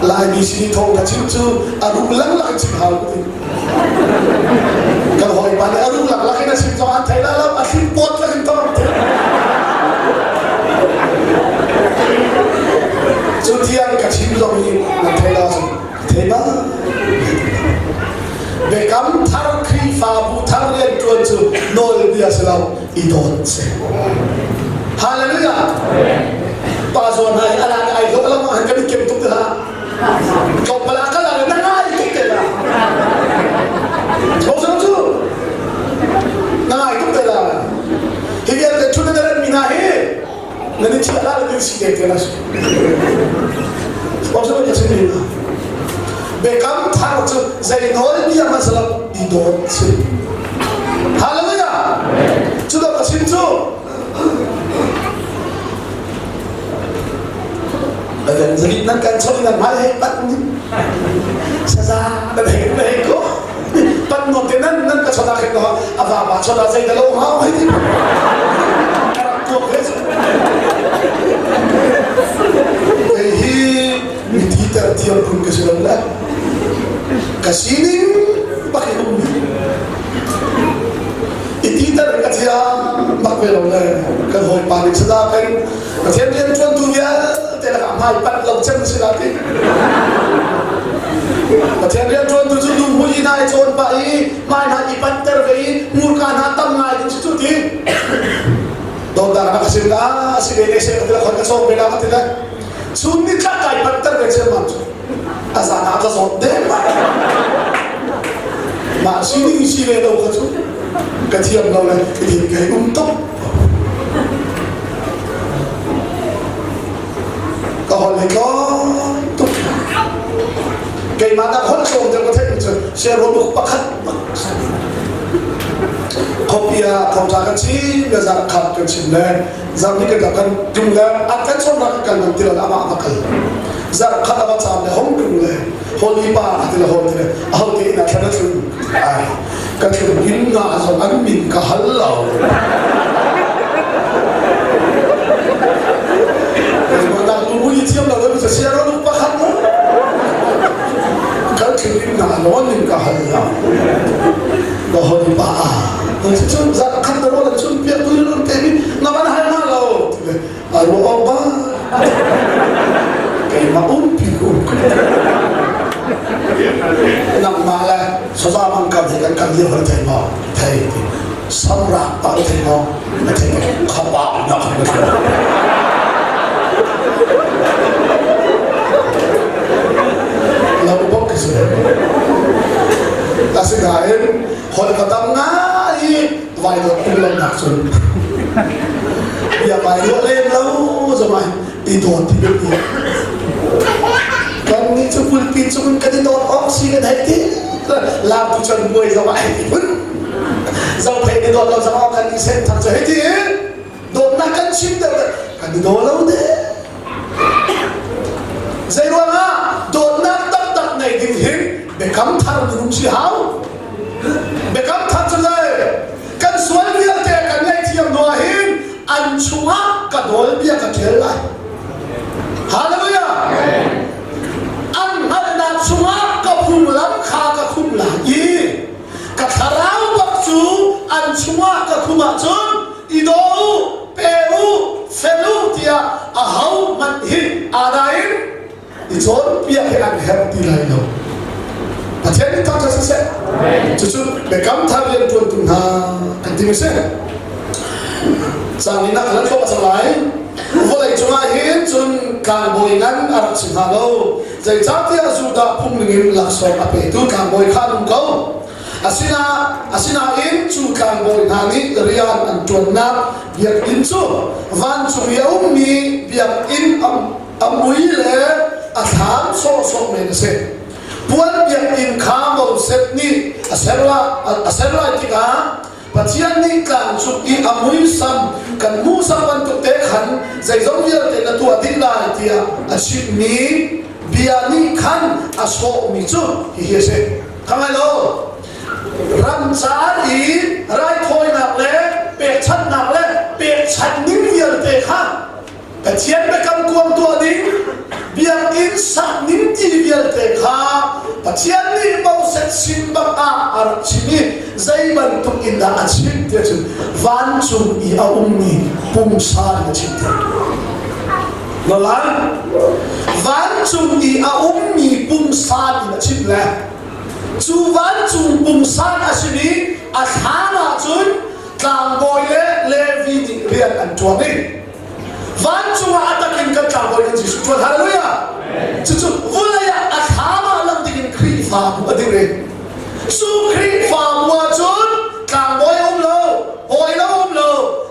Laimi sin i thawng ka chim cu a ruk lenglang in chim hau ka ti. Kan hawipa nih a ruk lenglang in a chim zong an thei lai lo, a thlim pawt lak in thawng an Cu tiang ka chim zong hi nan thei lo ahcun thei bal. Biakam thar Khrihfabu thar rianṭuan cu nawlbia si lo i dawt si. Hallelujah! Pa zawn hna hi a lak ai hlawh lengmang han kan i kem tuk te hlah. Tlawmpal ah kal ah na ngai tuk te la. Ho cu na ngai tuk te la. Hi vialte ṭhut na rat mi hna hi nan i thiah la le si te te la si. Ho ka chim mi hna. Biakam thar cu zei nawl bia hmanh lo i dawt si. Hallelujah! Cu ka chim cu. Evangelist nan kan chawnh nan hmai hei pat ni. Saza nan hei nan hei ko. Pat nuam te nan nan ka chawnh ah khin a va pa chawnh ah zei da lo hau hei ti. Ka rak tuak ve cu. Kei hi mi titer thiam phun ka si lo le. Ka sining bak in um mi. I titer ka thiam bak ve lo le. Kan hawipa nih saza kan Pathian rian ṭuantu vialte lakah hmai panh lo cem si la ti. Pathian rian ṭuantu cu nu mui hna i cawn pah i hmai hna i panhter ve i hmurka hna tam ngai ding si cu ti. Dawtnak na ka sim la si ve ne se ka ti la khon ka sawm ve la ka ti le. Chun ni tlak kai panhter ve ciammam cu. A zan ah ka zawt deng mai. Mah sining si ve lo kha cu ka thiam lo le ka thin ka hei um tuk. Ka holh hi tlawm tuk. Keimah dah holh tlawm deuh ka theih cu siarul pakhat bak Khuapi ah thawngṭha kan chim le zarhkhat kan chim le zarh ni kan kan tlung le an kan chawmnak kan kal ti lo amah va kal zarhkhat a va caam le hong tlung le holy pa a ti le hol ti le aho te inn ah thlan a tlun ai ka tlun inn nga zong an min ka hal lo nak tu mui thiam lo da sia ro pakhat no kan tlun inn nga lo min ka hal lo ka holy pa cun zarhkhat na rawl an chun piak tu in te mi na van hal ma lo a ru awk ba keimah umpi ko nangmah le saza mang kam he kan kan lio hal thei maw thei ti samrak pa thei maw na thei khapa na khan na lo bok si asinain holh ka tam ngai i vai dawt kum lo nak cun bia vai ruah lem lo zong i dawt ti biapi kan nih cu pulpit cung kan i dawt awk si kan hei ti lam tu cun buai zong ah hei ti phun zophei ni dawt lo zong ah kan i sen thang cu hei ti dawtnak kan chim deuh kan i daw lo de zei ruangah dawtnak taktak nei ding hin biakam thar minung si hau biakam thar cu zei kan sual vialte kan ngaihthiam hnu ah hin an chungah ka dawl bia ka ṭial lai hallelujah an hngalhnak chungah ka phunglam kha ka khumh lai i ka thlarau bak cu an chungah ka khumh ahcun i daw u pe u fel u tiah ahohmanh hi aa in i cawnpiak hi an herh ti lai lo. Pathian nih thangṭhat siseh. Cucu biakam thar rianṭuantu hna kan ti mi si. Cang in a kan thluak cang lai. Vawlei cungah hin cun tlangbawi ngan a rak si hnga lo. Zeicahtiah Judah phung ningin laksawng a petu tlangbawi kha an um ko. Asina, asinain cu tlangbawi hna nih rian an ṭuannak biakinn cu vancung i a ummi biakinn a mui le a thlam sawhsawh men a si. Puan biakinn kha Moses nih a ser a ser lai tikah Pathian nih tlang cung i a muisam kan hmuhsak bantuk te khan zeizong vialte na tuah dih lai tiah a chimmi bia nih khan a sawhmi cu hihi a si. Kha lo ramcar i raithawinak le pekchanhnak le pekchanh ning vialte kha Pathian biakam kuang tuah ding biakinn sak ning ti vialte kha Pathian nih Moses sin bak ah a rak chim i zei bantuk in dah a chim tiah cun vancung i a ummi pumsa in a chim tiah. Lolan vancung i a ummi pumsa in a chim le cu vancung pungsan a simi a thlan ahcun tlangbawi le Levi nih rian an ṭuan i vancung ah a takin kan tlangbawi kan Jesuh ṭuan hallelujah cucu vulei ah a thlam ah lang dingin Khrihfabu a dir i cu Khrihfabu ah cun tlangbawi a um lo bawi lo um lo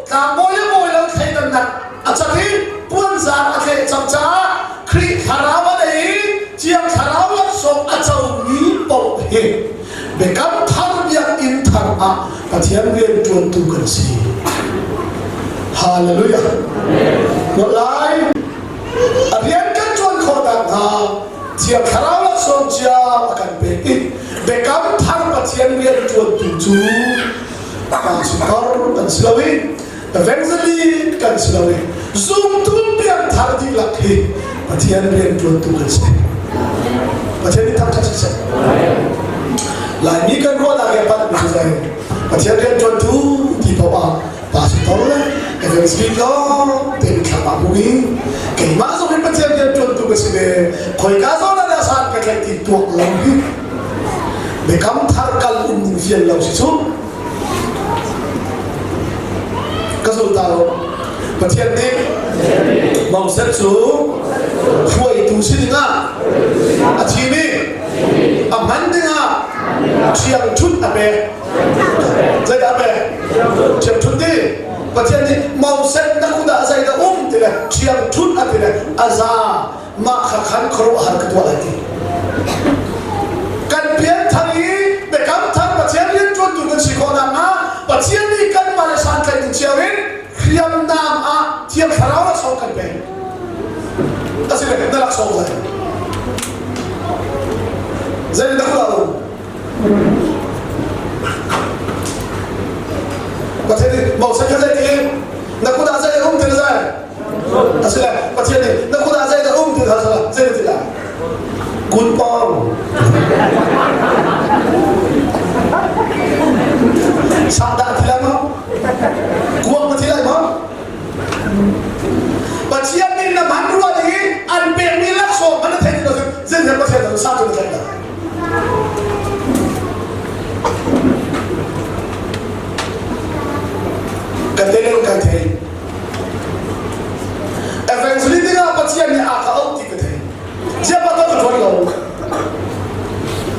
tlangbawi le bawi lo thleidannak a cang i puanzar a thleh cang caah Khrih thlarau a nei i Thiang Thlarau laksawng a comi paoh hi biakam thar biakinn thar ah Pathian rian ṭuantu kan si. Hallelujah. Lai a rian kan ṭuan. Thiang Thlarau laksawng cio a kan pek i biakam thar Pathian rianṭuantu cu pastor kan si lo i evangelist kan si lo i zumtu piangthar dihlak hi Pathian rianṭuantu kan si. Pathian nih thangṭhat siseh. Laimi kan ruahnak he palhmi cu zei Pathian rianṭuantu ti paoh ah pastor le evangelist lawng te thlam ah hmu i keimah zong hi Pathian rianṭuantu ka si ve khoika zawn ah dah san ka tlaih ti tuak lo hi biakam thar kal um ning fian lo si cu ka zul ta lo Pathian nih Moses cu hruaitu si dingah a thim i a hman dingah ṭhiangṭhunh a pek zeidah a pek ṭhiangṭhunh ti Pathian nih Moses na kut ah zeidah um ti le ṭhiangṭhunh a ti le a za mah kha khan khuaruahhar ka tuah lai ti kan pianthar i biakam thar Pathian rianṭuantu kan si khawh nakhnga Pathian nih kanmah le santlaih ding cio in hriamnam ah Thiang Thlarau laksawng kan pek asile na laksawng zai zei na kula um Pathian nih Moses kha zei ti na kut ah zei um ti zai asile Pathian nih na kut ah zei dah um ti kha zei ti la kun pong sahdah ti lai maw kuang ma ti lai maw Pathian nih na man rua ding i an pekmi laksawng man na theih lo zeitiah Pathian cu sa cu na theih lo Kan te leng kan thei. Evangelist dingah Pathian nih a ka auh ti ka thei. Ziah pa ka tuan lo.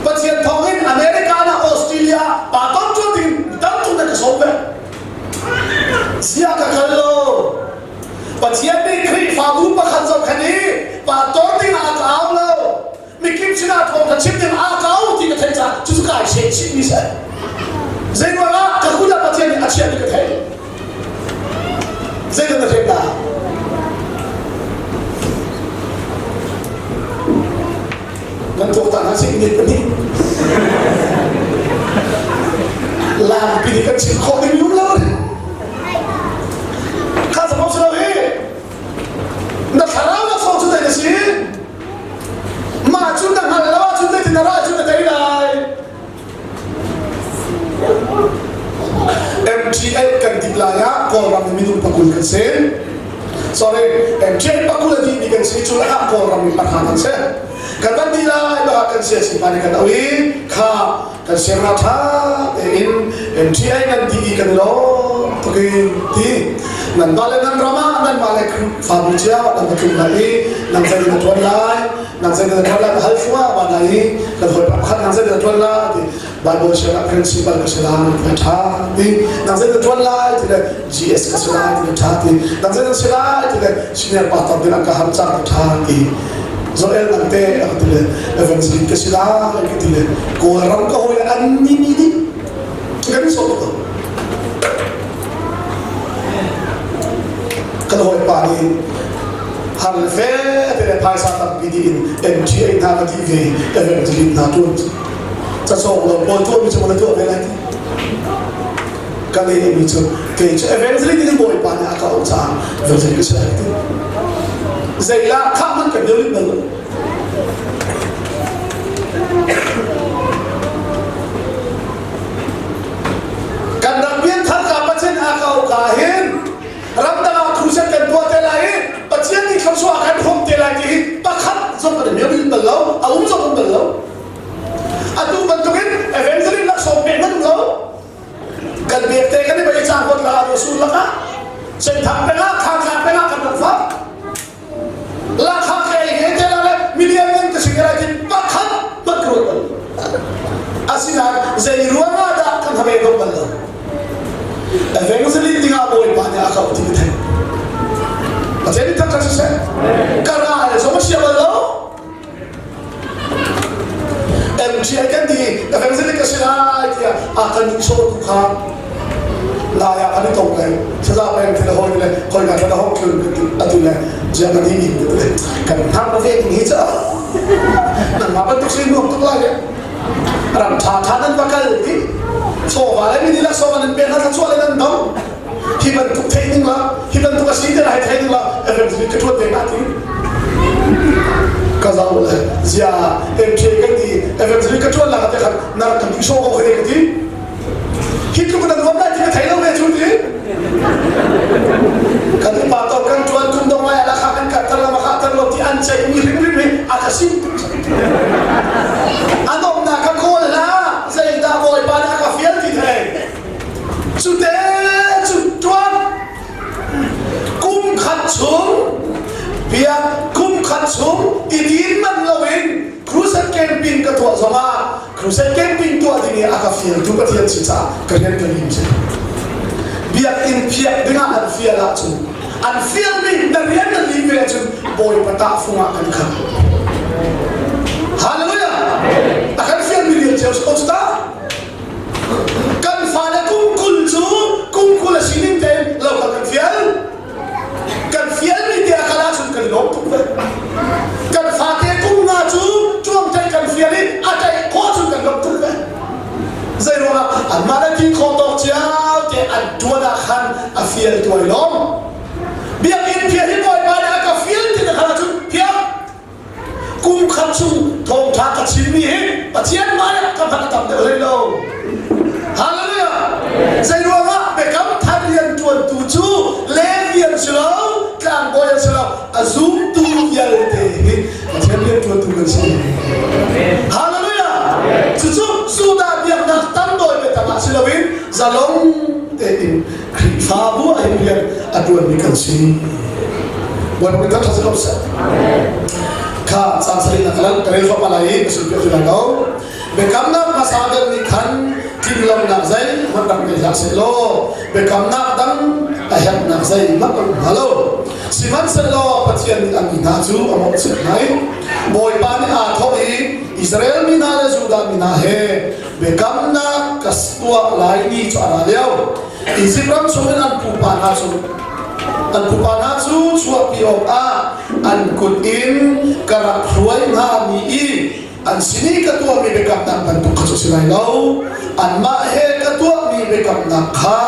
Pathian thawng in America na Australia pa ton tu ding tam tu na ka sawm ve. Ziah ka kal lo. Pathian nih Khrihfabu pakhat zohkhenh i pa ton ding ah a ka au lo. Mikip sinah thawngtha chim ding aa kau ti ka theih caah cucu kai seh chihmi si. Zei ruangah ka kut ah Pathian nih a chiahmi ka theih. Zeidah na hrem dah? Nan tuaktan hna sih ni pahnih. Lampi nih kan chim khawh ding um lo. Kha samong si lo hi. Na thlarau na sawng cu na si. Mah cu na hngalh lo ahcun zeitin na ra cu na tei lai. MTA kan dih lai ah Kawlram in minung pakul kan si. Sorry, MTA pakul a dihmi kan si cu lakah Kawlram in pahra kan si. Kan van dih lai bak kan sia si pa nih kan auh i kha kan siangna ṭha tein MTA nan dih i kan lawm tuk in ti nanmah le nan ram ah nanmah le Khrihfabu cio nan va tlung lai i nang zei na ṭuan lai nang zei na ṭuan lai ka hal thluah ma lai i kan hawi pakhat nang zei na ṭuan lai ti Bible siang ah principal ka si lai ti ṭha ti nang zei na ṭuan lai ti le GS ka si lai ti le ṭha ti nang zei na si lai ti le senior pastor din an ka har cang ti ṭha ti Joel nang te a ka ti le evangelist ka si lai ka ti le Kawlram ka hawi an ni ni nih kan i sawh ko kan hawipa nih har le fe te le phaisa tampi dih in MTA hna ka dih ve evangelist hna tuan cacawng lo pawl tuahmi cu na tuah ve lai ti ka lehmi cu kei cu evangelist in bawipa nih a ka auh caah evangelist ka si lai ti zeilah khah man kan lio bal lo Kan ram pianthar ka Pathian a ka ka hin ramdang ah crusade kan tuah te lai i Pathian nih thluachuah kan hrawm te lai ti hi pakhat zong kan i bal lo a um zong um bal lo atu bantukin evangelist laksawng pek nan um lo kan pek te kan i bai cang kot la rasul lakah senthang pengah khangthlang pengah kan rak fak Lakha ka ei he te la milian ngan ka si lai ti pakhat hmanh ka ruat bal. Asinain zei ruangah dah kan habe ko bal lo. Evangelist dingah Bawipa nih a ka ti ka theih. Pathian nih thangṭhat siseh. Ka ra le zong a sia bal lo. MTI kan ti evangelist ka si lai tiah a kan sawtu kha. Lai ah kan i tong le saza peng thil hawi le khoi ka thla hong tlun atu le jiang kan hi le kan thang ve ding hi cha nangmah bantuk si nuam tuk lai le ram tha tha nan va kal ti chawva le mini la so nan pe na thla le nan dong hi bantuk thei ding la hi bantuk a si te lai thei ding la FM ka tuan ve na ti ka zau le zia MK kan ti FM ka tuan la ka te khan nar kan ti so ko khe ka ti Hi tluk nan huam lai ti ka thei lo ve cu ti. Kan upa to kan tuan kum dong lai ala kha kan kar tar lo ma kha tar lo ti an ceih mi hrimhrim hi a ka sim tuk. An omnak ka kawl la zeidah bawipa nih a ka fial ti thei. Cu te cu tuan kum khat chung biak kum khat chung i din man loin crusade camping ka tuah zongah Crusade camping tuah ding i a ka fialtu Pathian si caah ka rian ka lim si. Biakinn phiak dingah an fial ahcun an fialmi na rian na lim ve ahcun Bawipa tahfung ah kan khat. Hallelujah! A kan fialmi rian cio si ko cu ta. Kan fale kum 20 cu kum 20 a sining tein lo kal kan fial. Kan fialmi te a kal ahcun kan i lawm tuk ve. Kan fate kum nga cu ṭuangṭaih kan fial i a ṭaih khawh cun kan lawm tuk ve. Zei ruangah anmah le ti khawh tawk cio te an ṭuan ah khan a fial tuai lawm. Biakinn phiah hi Bawipa nih a ka fial ti na khan ahcun phiah. Kum khat chung thawngṭha ka chimmi hi Pathian hmaiah ka hman a tam deuh hlei lo. Hallelujah! Zei ruangah biakam thar rianṭuantu cu Levi an si lo, tlangbawi an si lo, a zumtu vialte hi Pathian rianṭuantu kan si. Hallelujah! Cucu Judah biaknak tangdawi biatak ah si loin zalong tein Khrihfabu ah hin rian a ṭuanmi kan si. Bawipa kan ṭha ko seh. Kha caan sarih na kalan ka rel fapa lai i ka sulpiak ti lai lo. Biakamnak hmasa deuh nih khan tlinlonak zeihmanh rak ngei hlah seh law biakamnak dang a herhnak zeihmanh a um hnga lo. Sihmanhsehlaw Pathian nih a mi hna cu a mawhchiat hna i Bawipa nih aa thawh i Israel mi hna le Judah mi hna he biakamnak ka tuah lai ni cu a ra lio. Izipt ram chungin an pupa hna cu an pupa hna cu chuahpi awkah an kut in ka rak hruai hna mi i an sin i ka tuahmi biakamnak bantuk kha cu si lai lo. Anmah he ka tuahmi biakamnak kha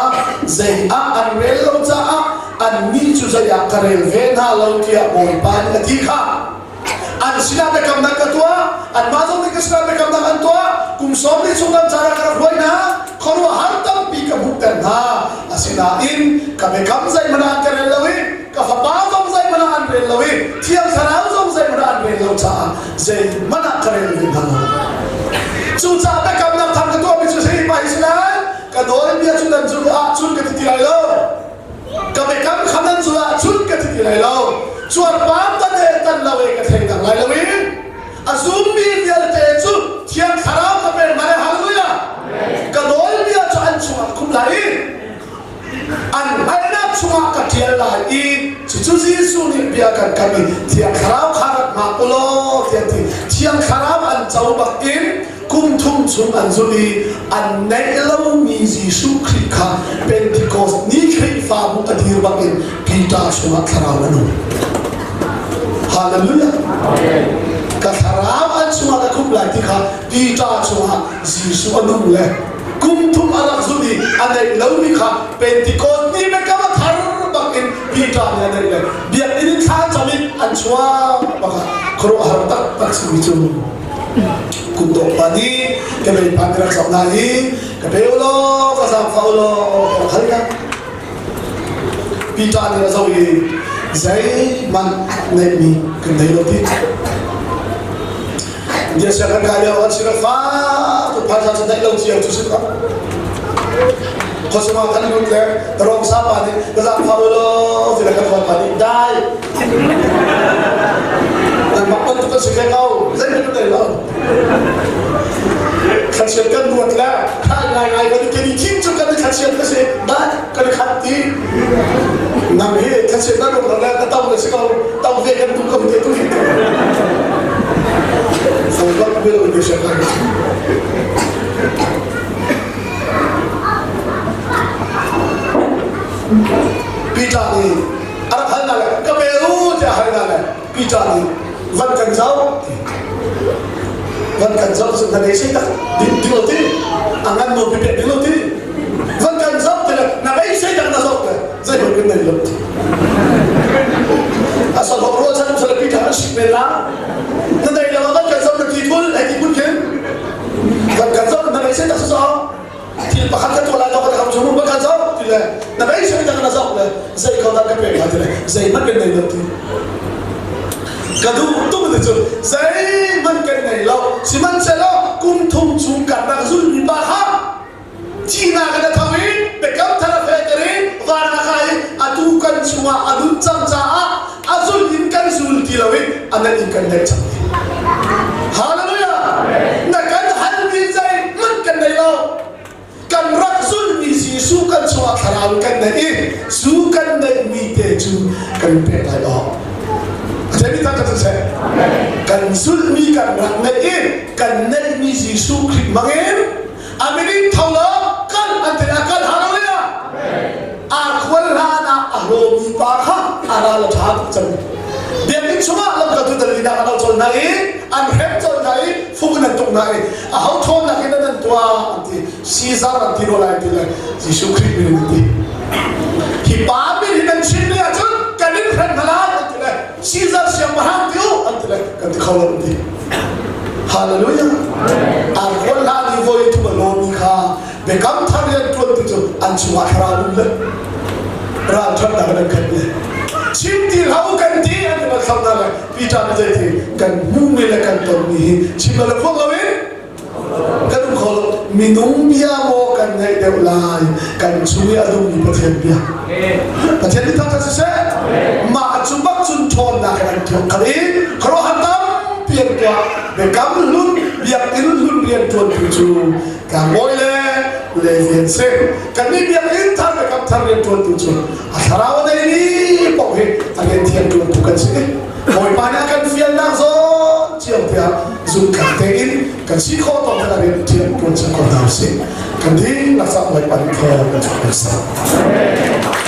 zei ah an rel lo caah annih cu zei ah ka rel ve hna lo tiah Bawipa nih a ti kha. An sinah biakamnak ka tuah, anmah zong nih ka sinah biakamnak an tuah. Kum sawm li chung lam caan ah ka rak hruai hna, khuaruahhar tampi ka hmuhter hna. Asinain ka biakam zeihmanh ah an ka rel lo i ka fapa zong zeihmanh ah an rel lo i Thiang Thlarau zong zeihmanh ah an rel lo caah zeihmanh ah ka rel ve hna lo. Cucaah biakamnak thar ka tuahmi cu hi pa hi si lai, ka nawlbia cu nan zulh ahcun ka ti ti lai lo. Ka biakam kha nan zulh ahcun ka ti ti lai lo. Cuarpar tan he tan lo e ka thleidang lai lo i a zummi vialte cu Thiang Thlarau ka pek hna lai. Hallelujah! Ka nawlbia cu an chungah ka khumh lai i an hngalhnak chungah ka ṭial lai i cucu Jesuh nih bia kan kam i Thiang Thlarau kha rak hngak u law tiah a ti. Thiang Thlarau an co bak in kum thum chung an zulh i an neih lomi Jesuh Khrih kha Pentecost ni Khrihfabu a dir bak in Peter chungah thlarau an um. Hallelujah! Ka thlarau an chungah ka khumh lai ti kha Peter chungah Jesuh a nung le kum thum a rak zulh i a neih lomi kha Pentecost ni biakam a thar bak in Peter nih a neih le biakinn in thla cam in an chuak bak ah khuaruahhar taktak simi cu Kutdok pa nih ka mei pa rak zoh hna i ka pe u law ka zaangfah u law ka rak hal hna. Peter nih a zoh i zeihmanh neihmi kan nei lo ti. India siang kan kai lio kan si fa tu phaisa cu neih lo cio cu si ko. Khuasuma kan lut le rong sa pa nih ka zaangfah u law ti le kan hawipa nih dai Nangmah bantuk kan si ve ko. Zeihmanh na nei lo. Thlachiat kan ruat le khai ngai ngai kan kan i thim cu kan i thlachiat ka si. Dai kan i khat ti. Nang hi thlachiat na ruat lo le ka to na si ko. To ve kan duh ko te tu hi. Fong bak bil ul siang kan. zoh van kan zoh cu na beisei tak ding ding lo ti a ngan nawn pipek ding lo ti van kan zoh ti le na beisei tak na zoh le zeihmanh kan nei lo ti a sawhawk rual chan sala pi tha an sik men la na nei lo van kan zoh na ti thul ai ti kun khin van kan zoh na beisei tak so thil pakhat ka tuah lai to ka kam chung van kan zoh ti le na beisei tak na zoh le zei ko dah ka pek la ti le zeihmanh kan nei lo ti ka duh tuk ti cu zeihmanh kan nei lo sihmanhsehlaw kum thum chung kan rak zulmi pa kha thihnak in a tho i biakam thar a fehter i van a kai i atu kan chungah a nun cang caah a zul in kan zul ti lo i a neih in kan neih cang Hallelujah! Na kan halmi zeihmanh kan nei lo. Kan rak zulmi Jesuh kan chungah thlarau kan neih i cu kan neihmi te cu kan pek lai awk. A theimi tak kan seh. Kan zulmi kan rak neih i kan neihmi Jesuh Khrih hmangin a min in tho law kal an ti a kal hallelujah a khual hlan ah a hlawmi pa kha a ral a ṭha tuk cang biakinn chungah lamkaltu dal an au cawl hna i an hrem cawl hna i fung in an tuk hna i a ho ṭhawnnak in an tuah an ti Caesar an ti rua lai ti le Jesuh Khrih min in an ti hi pa min hin an chim mi ahcun kan in hrem hna lai an ti le Caesar siangpahrang ti u an ti le kan ti kho lo an ti Hallelujah. An khual hlan i voi thum a lawmi kha biakam thar rian ṭuan ti cu an chungah thlarau um le ralṭhatnak in an khat le chim ti hlah u kan ti an ti bal hna le Peter nih zei ti kan hmuhmi le kan tonmi hi chim le phuang loin kan um kho lo minung bia maw kan ngaih deuh lai kan chung i a nungmi Pathian bia Pathian nih thangṭhat siseh mah cu bak cun ṭhawnnak in an tuah kal i khuaruahhar tampi an tuah biakam hlun biakinn hlun rianṭuantu cu tlangbawi le Levi an si kannih biakinn thar biakam thar rianṭuantu cu a thlarau a neimi paoh hi a rian thiang ṭuantu kan si Bawipa nih a kan fialnak zawn cio tiah zumhtlak tein kan si khawh tawk in a rian thiang ṭuan cang ko hna usih. Kan dihlak cah Bawipa nih thaw kan chuah hna seh.